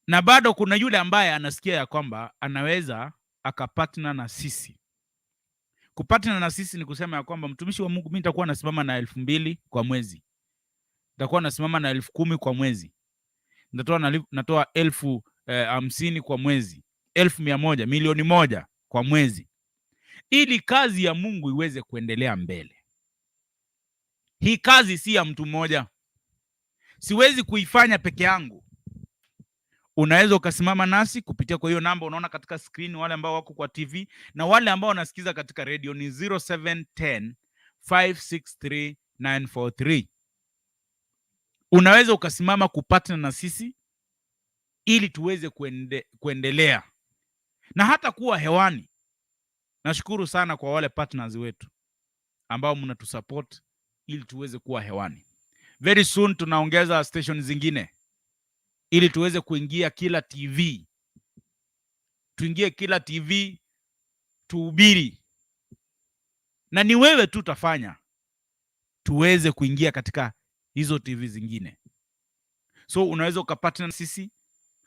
na bado kuna yule ambaye anasikia ya kwamba anaweza akapartner na sisi. Kupartner na sisi ni kusema ya kwamba, "Mtumishi wa Mungu, mimi nitakuwa nasimama na 2000 kwa mwezi, nitakuwa nasimama na 10,000 kwa mwezi, natoa 50,000 kwa mwezi, 100,000, 1,000,000 kwa mwezi," ili kazi ya Mungu iweze kuendelea mbele. Hii kazi si ya mtu mmoja, siwezi kuifanya peke yangu. Unaweza ukasimama nasi kupitia kwa hiyo namba unaona katika screen, wale ambao wako kwa TV na wale ambao wanasikiza katika radio ni 0710 563 943. Unaweza ukasimama kupartner na sisi ili tuweze kuendelea na hata kuwa hewani. Nashukuru sana kwa wale partners wetu ambao mnatusupport ili tuweze kuwa hewani. Very soon tunaongeza station zingine ili tuweze kuingia kila TV, tuingie kila TV tuhubiri, na ni wewe tu utafanya tuweze kuingia katika hizo TV zingine. So unaweza ukapartner sisi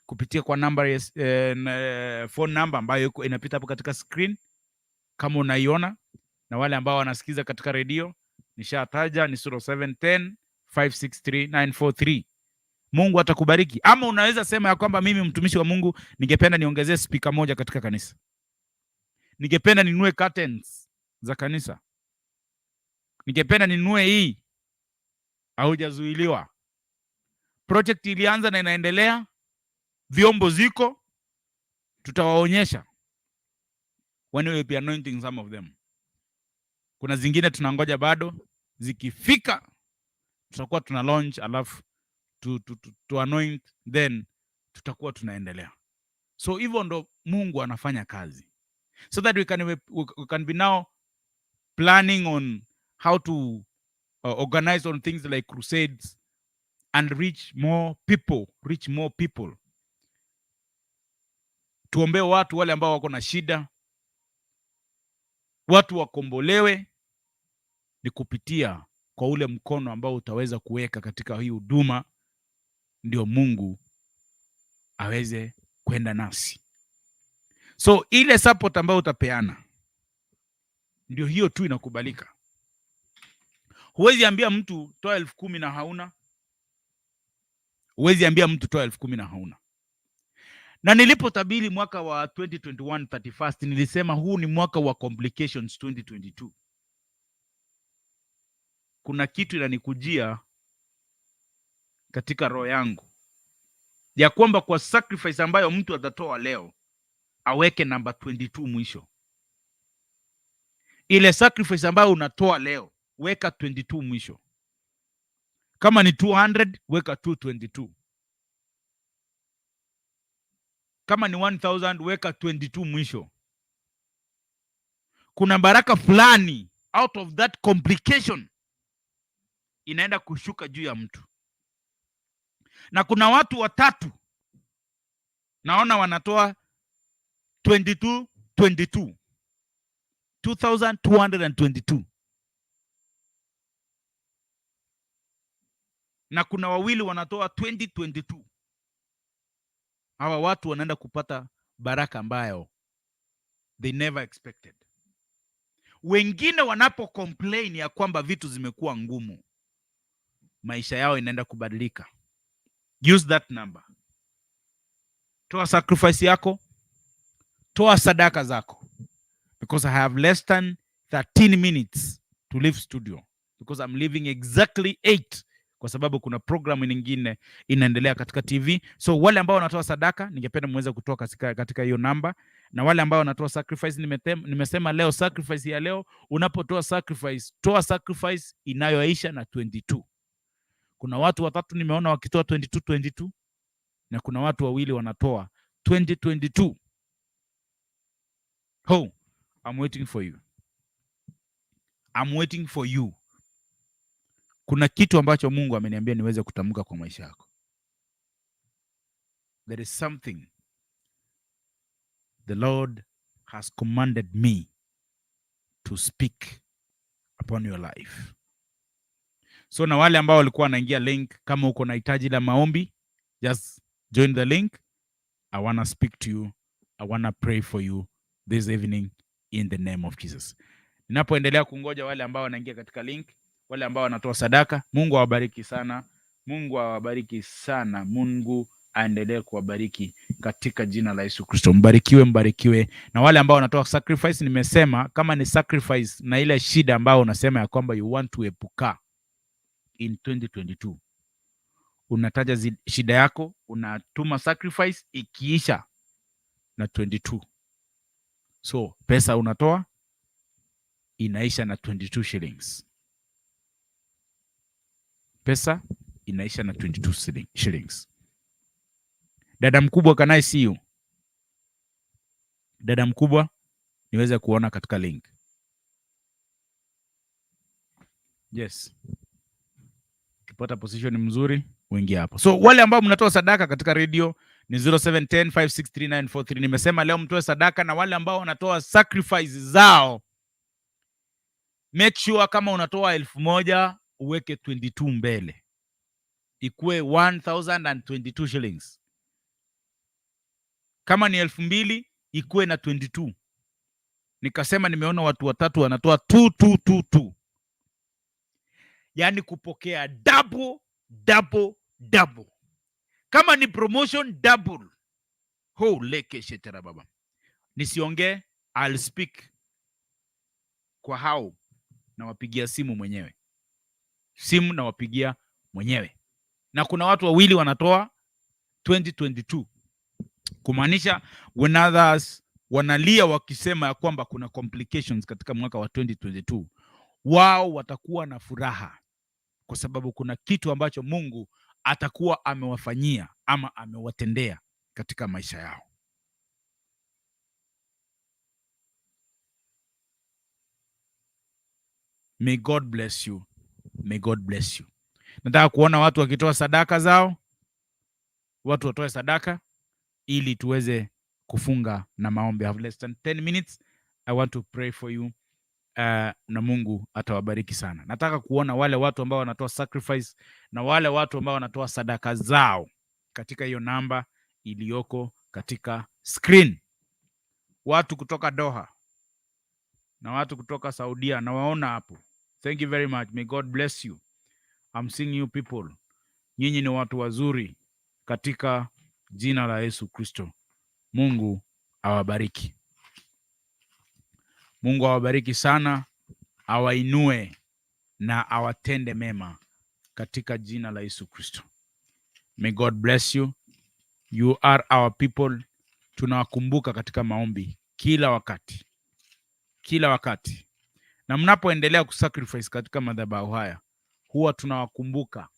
kupitia kwa namba ya phone number ambayo iko inapita hapo katika screen kama unaiona, na wale ambao wanasikiza katika redio nishataja ni 0710 563 943. Mungu atakubariki. Ama unaweza sema ya kwamba, "Mimi mtumishi wa Mungu, ningependa niongezee spika moja katika kanisa, ningependa ninunue curtains za kanisa, ningependa ninunue hii." Haujazuiliwa. Project ilianza na inaendelea, vyombo ziko, tutawaonyesha when we will be anointing some of them. Kuna zingine tunangoja bado, zikifika tutakuwa tuna launch, alafu tu anoint, then tutakuwa tunaendelea. So hivyo ndo Mungu anafanya kazi, so that we can be now planning on how to Organize on things like crusades and reach more people, reach more people. Tuombee watu wale ambao wako na shida, watu wakombolewe, ni kupitia kwa ule mkono ambao utaweza kuweka katika hii huduma, ndio Mungu aweze kwenda nasi. So ile support ambayo utapeana ndio hiyo tu inakubalika. Huwezi ambia mtu toa 10,000 na hauna. Huwezi ambia mtu toa 10,000 na hauna. Na nilipotabiri mwaka wa 2021 31st, nilisema huu ni mwaka wa complications 2022. Kuna kitu inanikujia katika roho yangu ya kwamba kwa sacrifice ambayo mtu atatoa leo aweke namba 22 mwisho. Ile sacrifice ambayo unatoa leo, weka 22 mwisho. Kama ni 200, weka 222. Kama ni 1000, weka 22 mwisho. Kuna baraka fulani out of that complication inaenda kushuka juu ya mtu, na kuna watu watatu naona wanatoa 22 22, 2222, na kuna wawili wanatoa 2022. Hawa watu wanaenda kupata baraka ambayo they never expected. Wengine wanapo complain ya kwamba vitu zimekuwa ngumu, maisha yao inaenda kubadilika. Use that number. Toa sacrifice yako, toa sadaka zako, because I have less than 13 minutes to leave studio, because I'm leaving exactly 8, kwa sababu kuna programu nyingine inaendelea katika TV. So wale ambao wanatoa sadaka, ningependa muweze kutoa katika hiyo namba, na wale ambao wanatoa sacrifice, nimesema leo sacrifice ya leo, unapotoa sacrifice, toa sacrifice inayoisha na 22. Kuna watu watatu nimeona wakitoa 22 22, na kuna watu wawili wanatoa 2022. Ho, I'm waiting for you. I'm waiting for you. Kuna kitu ambacho Mungu ameniambia niweze kutamka kwa maisha yako. There is something the Lord has commanded me to speak upon your life. So na wale ambao walikuwa wanaingia link, kama uko na hitaji la maombi, just join the link. I wanna speak to you. I wanna pray for you this evening in the name of Jesus. Ninapoendelea kungoja wale ambao wanaingia katika link, wale ambao wanatoa sadaka, Mungu awabariki sana. Mungu awabariki sana. Mungu aendelee kuwabariki katika jina la Yesu Kristo. Mbarikiwe, mbarikiwe. Na wale ambao wanatoa sacrifice, nimesema kama ni sacrifice na ile shida ambayo unasema ya kwamba you want to epuka in 2022, unataja shida yako, unatuma sacrifice ikiisha na 22. So pesa unatoa inaisha na 22 shillings. Pesa inaisha na 22 shillings. Dada mkubwa, can I see you? Dada mkubwa, niweze kuona katika link. Yes. Ukipata position mzuri uingie hapo. So wale ambao mnatoa sadaka katika radio ni 0710 563943. Nimesema leo mtoe sadaka, na wale ambao wanatoa sacrifice zao, make sure kama unatoa 1000 uweke 22 mbele, ikuwe 1022 shillings. Kama ni 2000 ikuwe na 22. Nikasema nimeona watu watatu wanatoa 2222, yaani kupokea double double double. Kama ni promotion, double. Ho leke shetera baba, nisiongee, I'll speak kwa hao, nawapigia simu mwenyewe, simu nawapigia mwenyewe. Na kuna watu wawili wanatoa 2022, kumaanisha when others wanalia wakisema ya kwamba kuna complications katika mwaka wa 2022, wao watakuwa na furaha kwa sababu kuna kitu ambacho Mungu atakuwa amewafanyia ama amewatendea katika maisha yao. May God bless you. May God bless you. Nataka kuona watu wakitoa sadaka zao, watu watoe sadaka ili tuweze kufunga na maombi. I have less than 10 minutes. I want to pray for you. Na Mungu atawabariki sana. Nataka kuona wale watu ambao wanatoa sacrifice na wale watu ambao wanatoa sadaka zao katika hiyo namba iliyoko katika screen. Watu kutoka Doha na watu kutoka Saudia nawaona hapo. Thank you very much. May God bless you. I'm seeing you people. Nyinyi ni watu wazuri katika jina la Yesu Kristo. Mungu awabariki. Mungu awabariki sana, awainue na awatende mema katika jina la Yesu Kristo. May God bless you. You are our people. Tunawakumbuka katika maombi kila wakati, kila wakati. Na mnapoendelea kusacrifice katika madhabahu haya, huwa tunawakumbuka,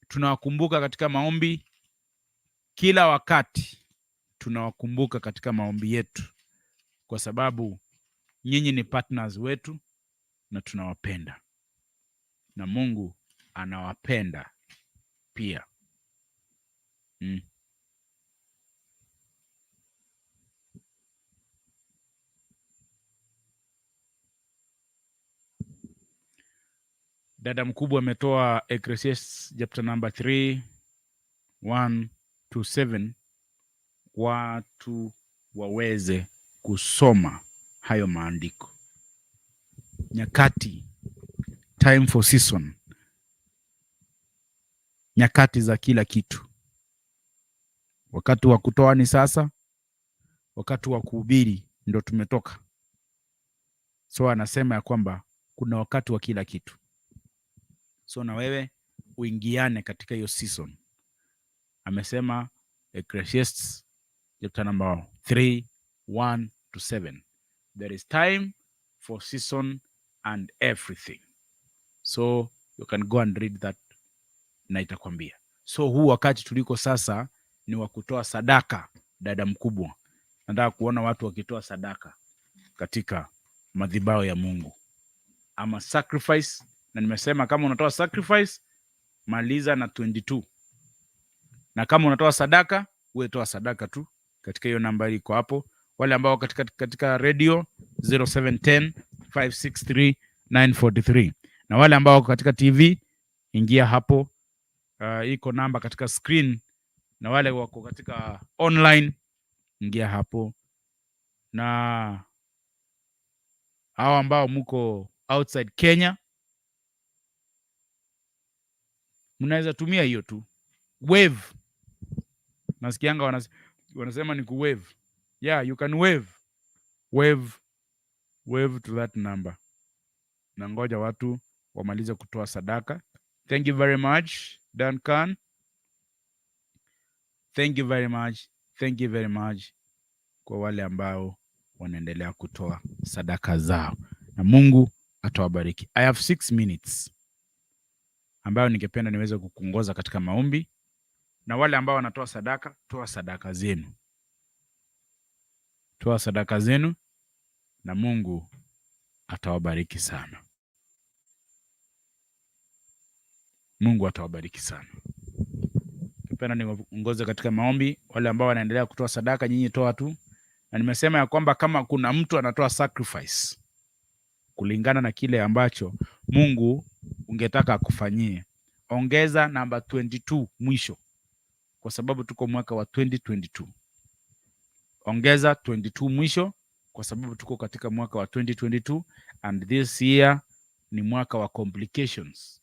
tunawakumbuka katika maombi kila wakati, tunawakumbuka katika maombi yetu, kwa sababu nyinyi ni partners wetu na tunawapenda na Mungu anawapenda pia. Dada mkubwa ametoa Ecclesiastes chapter number 3 1 to 7, watu waweze kusoma hayo maandiko. Nyakati, time for season, nyakati za kila kitu. Wakati wa kutoa ni sasa, wakati wa kuhubiri ndo tumetoka. So anasema ya kwamba kuna wakati wa kila kitu. So na wewe uingiane katika hiyo season. Amesema Ecclesiastes chapter number 3 1 to 7. There is time for season and everything. So you can go and read that na itakwambia. So huu wakati tuliko sasa ni wa kutoa sadaka, dada mkubwa. Nataka kuona watu wakitoa sadaka katika madhabahu ya Mungu ama sacrifice, na nimesema kama unatoa sacrifice maliza na 22, na kama unatoa sadaka uwe toa sadaka tu katika hiyo namba iko hapo. Wale ambao katika radio 0710 563 943, na wale ambao wako katika TV ingia hapo, iko namba katika screen, na wale wako katika online ingia hapo, na hao ambao muko outside Kenya mnaweza tumia hiyo tu wave. Nasikianga wanasema ni kuwave. Yeah, you can wave, wave, wave to that number. Na ngoja watu wamalize kutoa sadaka. Thank you very much, Duncan. Thank you very much. Thank you very much kwa wale ambao wanaendelea kutoa sadaka zao, na Mungu atawabariki. I have 6 minutes ambayo ningependa niweze kukuongoza katika maombi, na wale ambao wanatoa sadaka, toa sadaka zenu, toa sadaka zenu, na Mungu atawabariki sana. Mungu atawabariki sana. Ningependa niongoze katika maombi. Wale ambao wanaendelea kutoa sadaka, nyinyi toa tu, na nimesema ya kwamba kama kuna mtu anatoa sacrifice kulingana na kile ambacho Mungu ungetaka akufanyie, ongeza namba 22 mwisho, kwa sababu tuko mwaka wa 2022. Ongeza 22 mwisho, kwa sababu tuko katika mwaka wa 2022 and this year ni mwaka wa complications.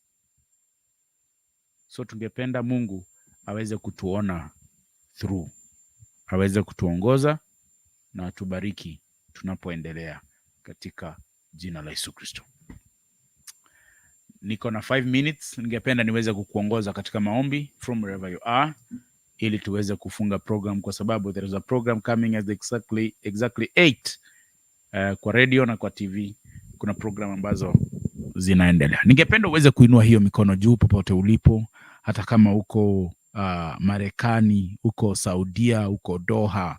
So tungependa Mungu aweze kutuona through, aweze kutuongoza na atubariki tunapoendelea katika jina la Yesu Kristo. Niko na 5 minutes, ningependa niweze kukuongoza katika maombi from wherever you are, ili tuweze kufunga program, kwa sababu there is a program coming at exactly 8 kwa radio na kwa TV kuna program ambazo zinaendelea. Ningependa uweze kuinua hiyo mikono juu popote ulipo, hata kama uko Marekani, uko Saudia, uko Doha,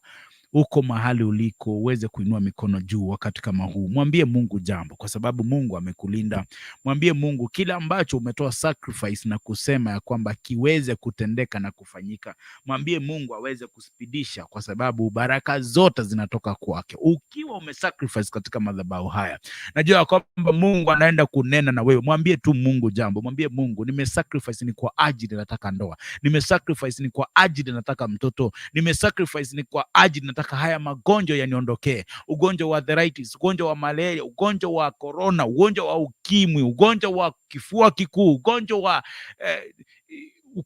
Uko mahali uliko, uweze kuinua mikono juu wakati kama huu, mwambie Mungu jambo, kwa sababu Mungu amekulinda. Mwambie Mungu kila ambacho umetoa sacrifice na kusema ya kwamba kiweze kutendeka na kufanyika. Mwambie Mungu aweze kuspidisha, kwa sababu baraka zote zinatoka kwake. Ukiwa umesacrifice katika madhabahu haya, najua ya kwamba Mungu anaenda kunena na wewe. Mwambie tu Mungu jambo, mwambie Mungu, nimesacrifice ni kwa ajili nataka ndoa, nimesacrifice ni kwa ajili nataka mtoto, nimesacrifice ni kwa ajili nataka haya magonjwa yaniondokee, ugonjwa wa arthritis, ugonjwa wa malaria, ugonjwa wa corona, ugonjwa wa ukimwi, ugonjwa wa kifua kikuu, ugonjwa wa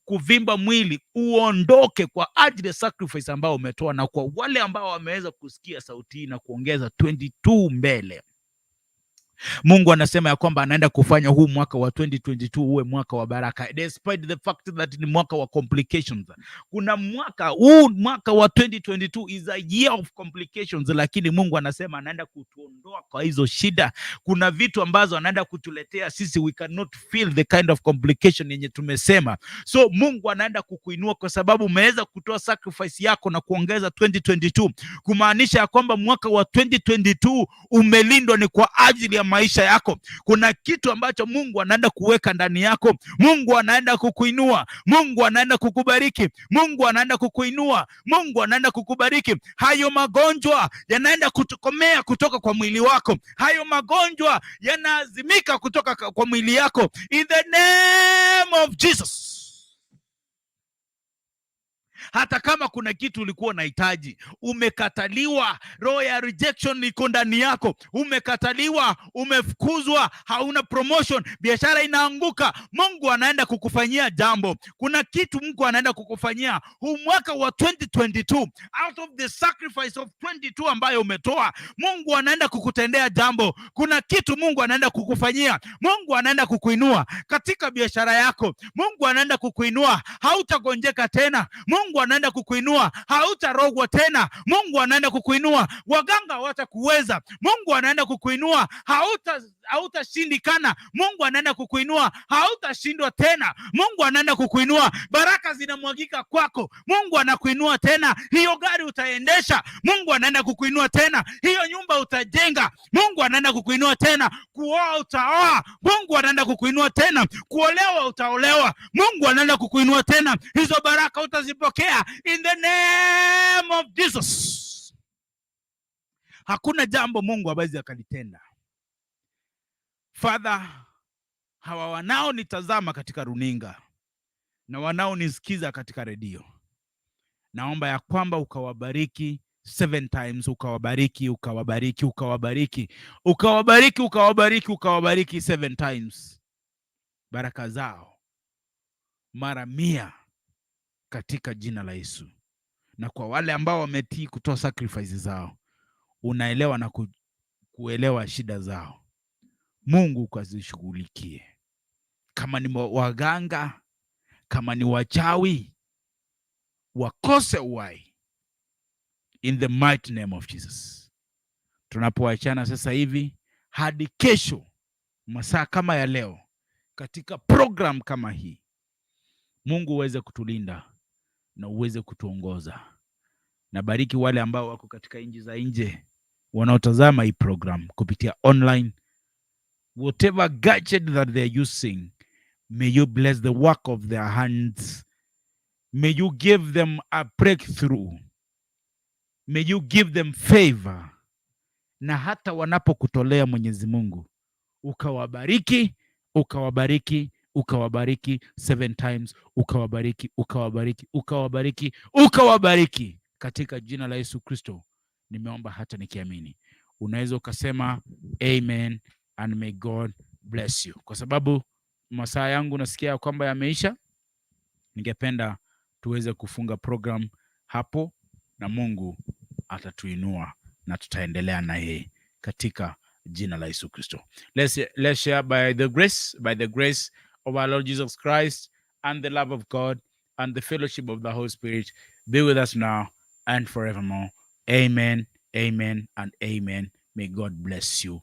kuvimba mwili uondoke kwa ajili ya sacrifice ambao umetoa, na kwa wale ambao wameweza kusikia sauti hii na kuongeza 22 mbele. Mungu anasema ya kwamba anaenda kufanya huu mwaka wa 2022 uwe mwaka wa baraka, despite the fact that ni mwaka wa complications. Kuna mwaka huu, mwaka wa 2022 is a year of complications, lakini Mungu anasema anaenda kutuondoa kwa hizo shida. Kuna vitu ambazo anaenda kutuletea sisi, we cannot feel the kind of complication yenye tumesema. So Mungu anaenda kukuinua kwa sababu umeweza kutoa sacrifice yako na kuongeza 2022, kumaanisha ya kwamba mwaka wa 2022 umelindwa ni kwa ajili ya maisha yako. Kuna kitu ambacho Mungu anaenda kuweka ndani yako. Mungu anaenda kukuinua, Mungu anaenda kukubariki, Mungu anaenda kukuinua, Mungu anaenda kukubariki. Hayo magonjwa yanaenda kutokomea kutoka kwa mwili wako, hayo magonjwa yanaazimika kutoka kwa mwili yako in the name of Jesus. Hata kama kuna kitu ulikuwa unahitaji, umekataliwa, roho ya rejection iko ndani yako, umekataliwa, umefukuzwa, hauna promotion, biashara inaanguka, Mungu anaenda kukufanyia jambo. Kuna kitu Mungu anaenda kukufanyia huu mwaka wa 2022. Out of the sacrifice of 22 ambayo umetoa, Mungu anaenda kukutendea jambo. Kuna kitu Mungu anaenda kukufanyia. Mungu anaenda kukuinua katika biashara yako. Mungu anaenda kukuinua, hautagonjeka tena. Mungu anaenda kukuinua, hautarogwa tena. Mungu anaenda kukuinua, waganga hawatakuweza. Mungu anaenda kukuinua, hautashindikana. Mungu anaenda kukuinua, hautashindwa tena. Mungu anaenda kukuinua, baraka zinamwagika kwako. Mungu anakuinua tena, hiyo gari utaendesha. Mungu anaenda kukuinua tena, hiyo nyumba utajenga. Mungu anaenda kukuinua tena, kuoa utaoa. Mungu anaenda kukuinua tena, kuolewa utaolewa. Mungu anaenda kukuinua tena, hizo baraka utazipokea in the name of Jesus. Hakuna jambo Mungu hawezi akalitenda. Father, hawa wanaonitazama katika runinga na wanaonisikiza katika redio, naomba ya kwamba ukawabariki seven times, ukawabariki, ukawabariki, ukawabariki, ukawabariki, ukawabariki, ukawabariki seven times, baraka zao mara 100 katika jina la Yesu. Na kwa wale ambao wametii kutoa sacrifice zao, unaelewa na kuelewa shida zao, Mungu ukazishughulikie. Kama ni waganga, kama ni wachawi, wakose uhai in the mighty name of Jesus. Tunapoachana sasa hivi hadi kesho masaa kama ya leo katika program kama hii, Mungu uweze kutulinda na uweze kutuongoza, na bariki wale ambao wako katika nchi za nje wanaotazama hii program kupitia online, whatever gadget that they're using, may you bless the work of their hands. May you give them a breakthrough. May you give them favor. Na hata wanapokutolea, Mwenyezi Mungu, ukawabariki, ukawabariki, ukawabariki seven times, ukawabariki, ukawabariki, ukawabariki, ukawabariki katika jina la Yesu Kristo nimeomba hata nikiamini. Unaweza ukasema amen and may God bless you. Kwa sababu masaa yangu nasikia ya kwamba yameisha, ningependa tuweze kufunga program hapo, na Mungu atatuinua na tutaendelea na yeye katika jina la Yesu Kristo. Let's share by the grace of our Lord Jesus Christ and the love of God and the fellowship of the Holy Spirit be with us now and forevermore. Amen, amen, and amen. May God bless you.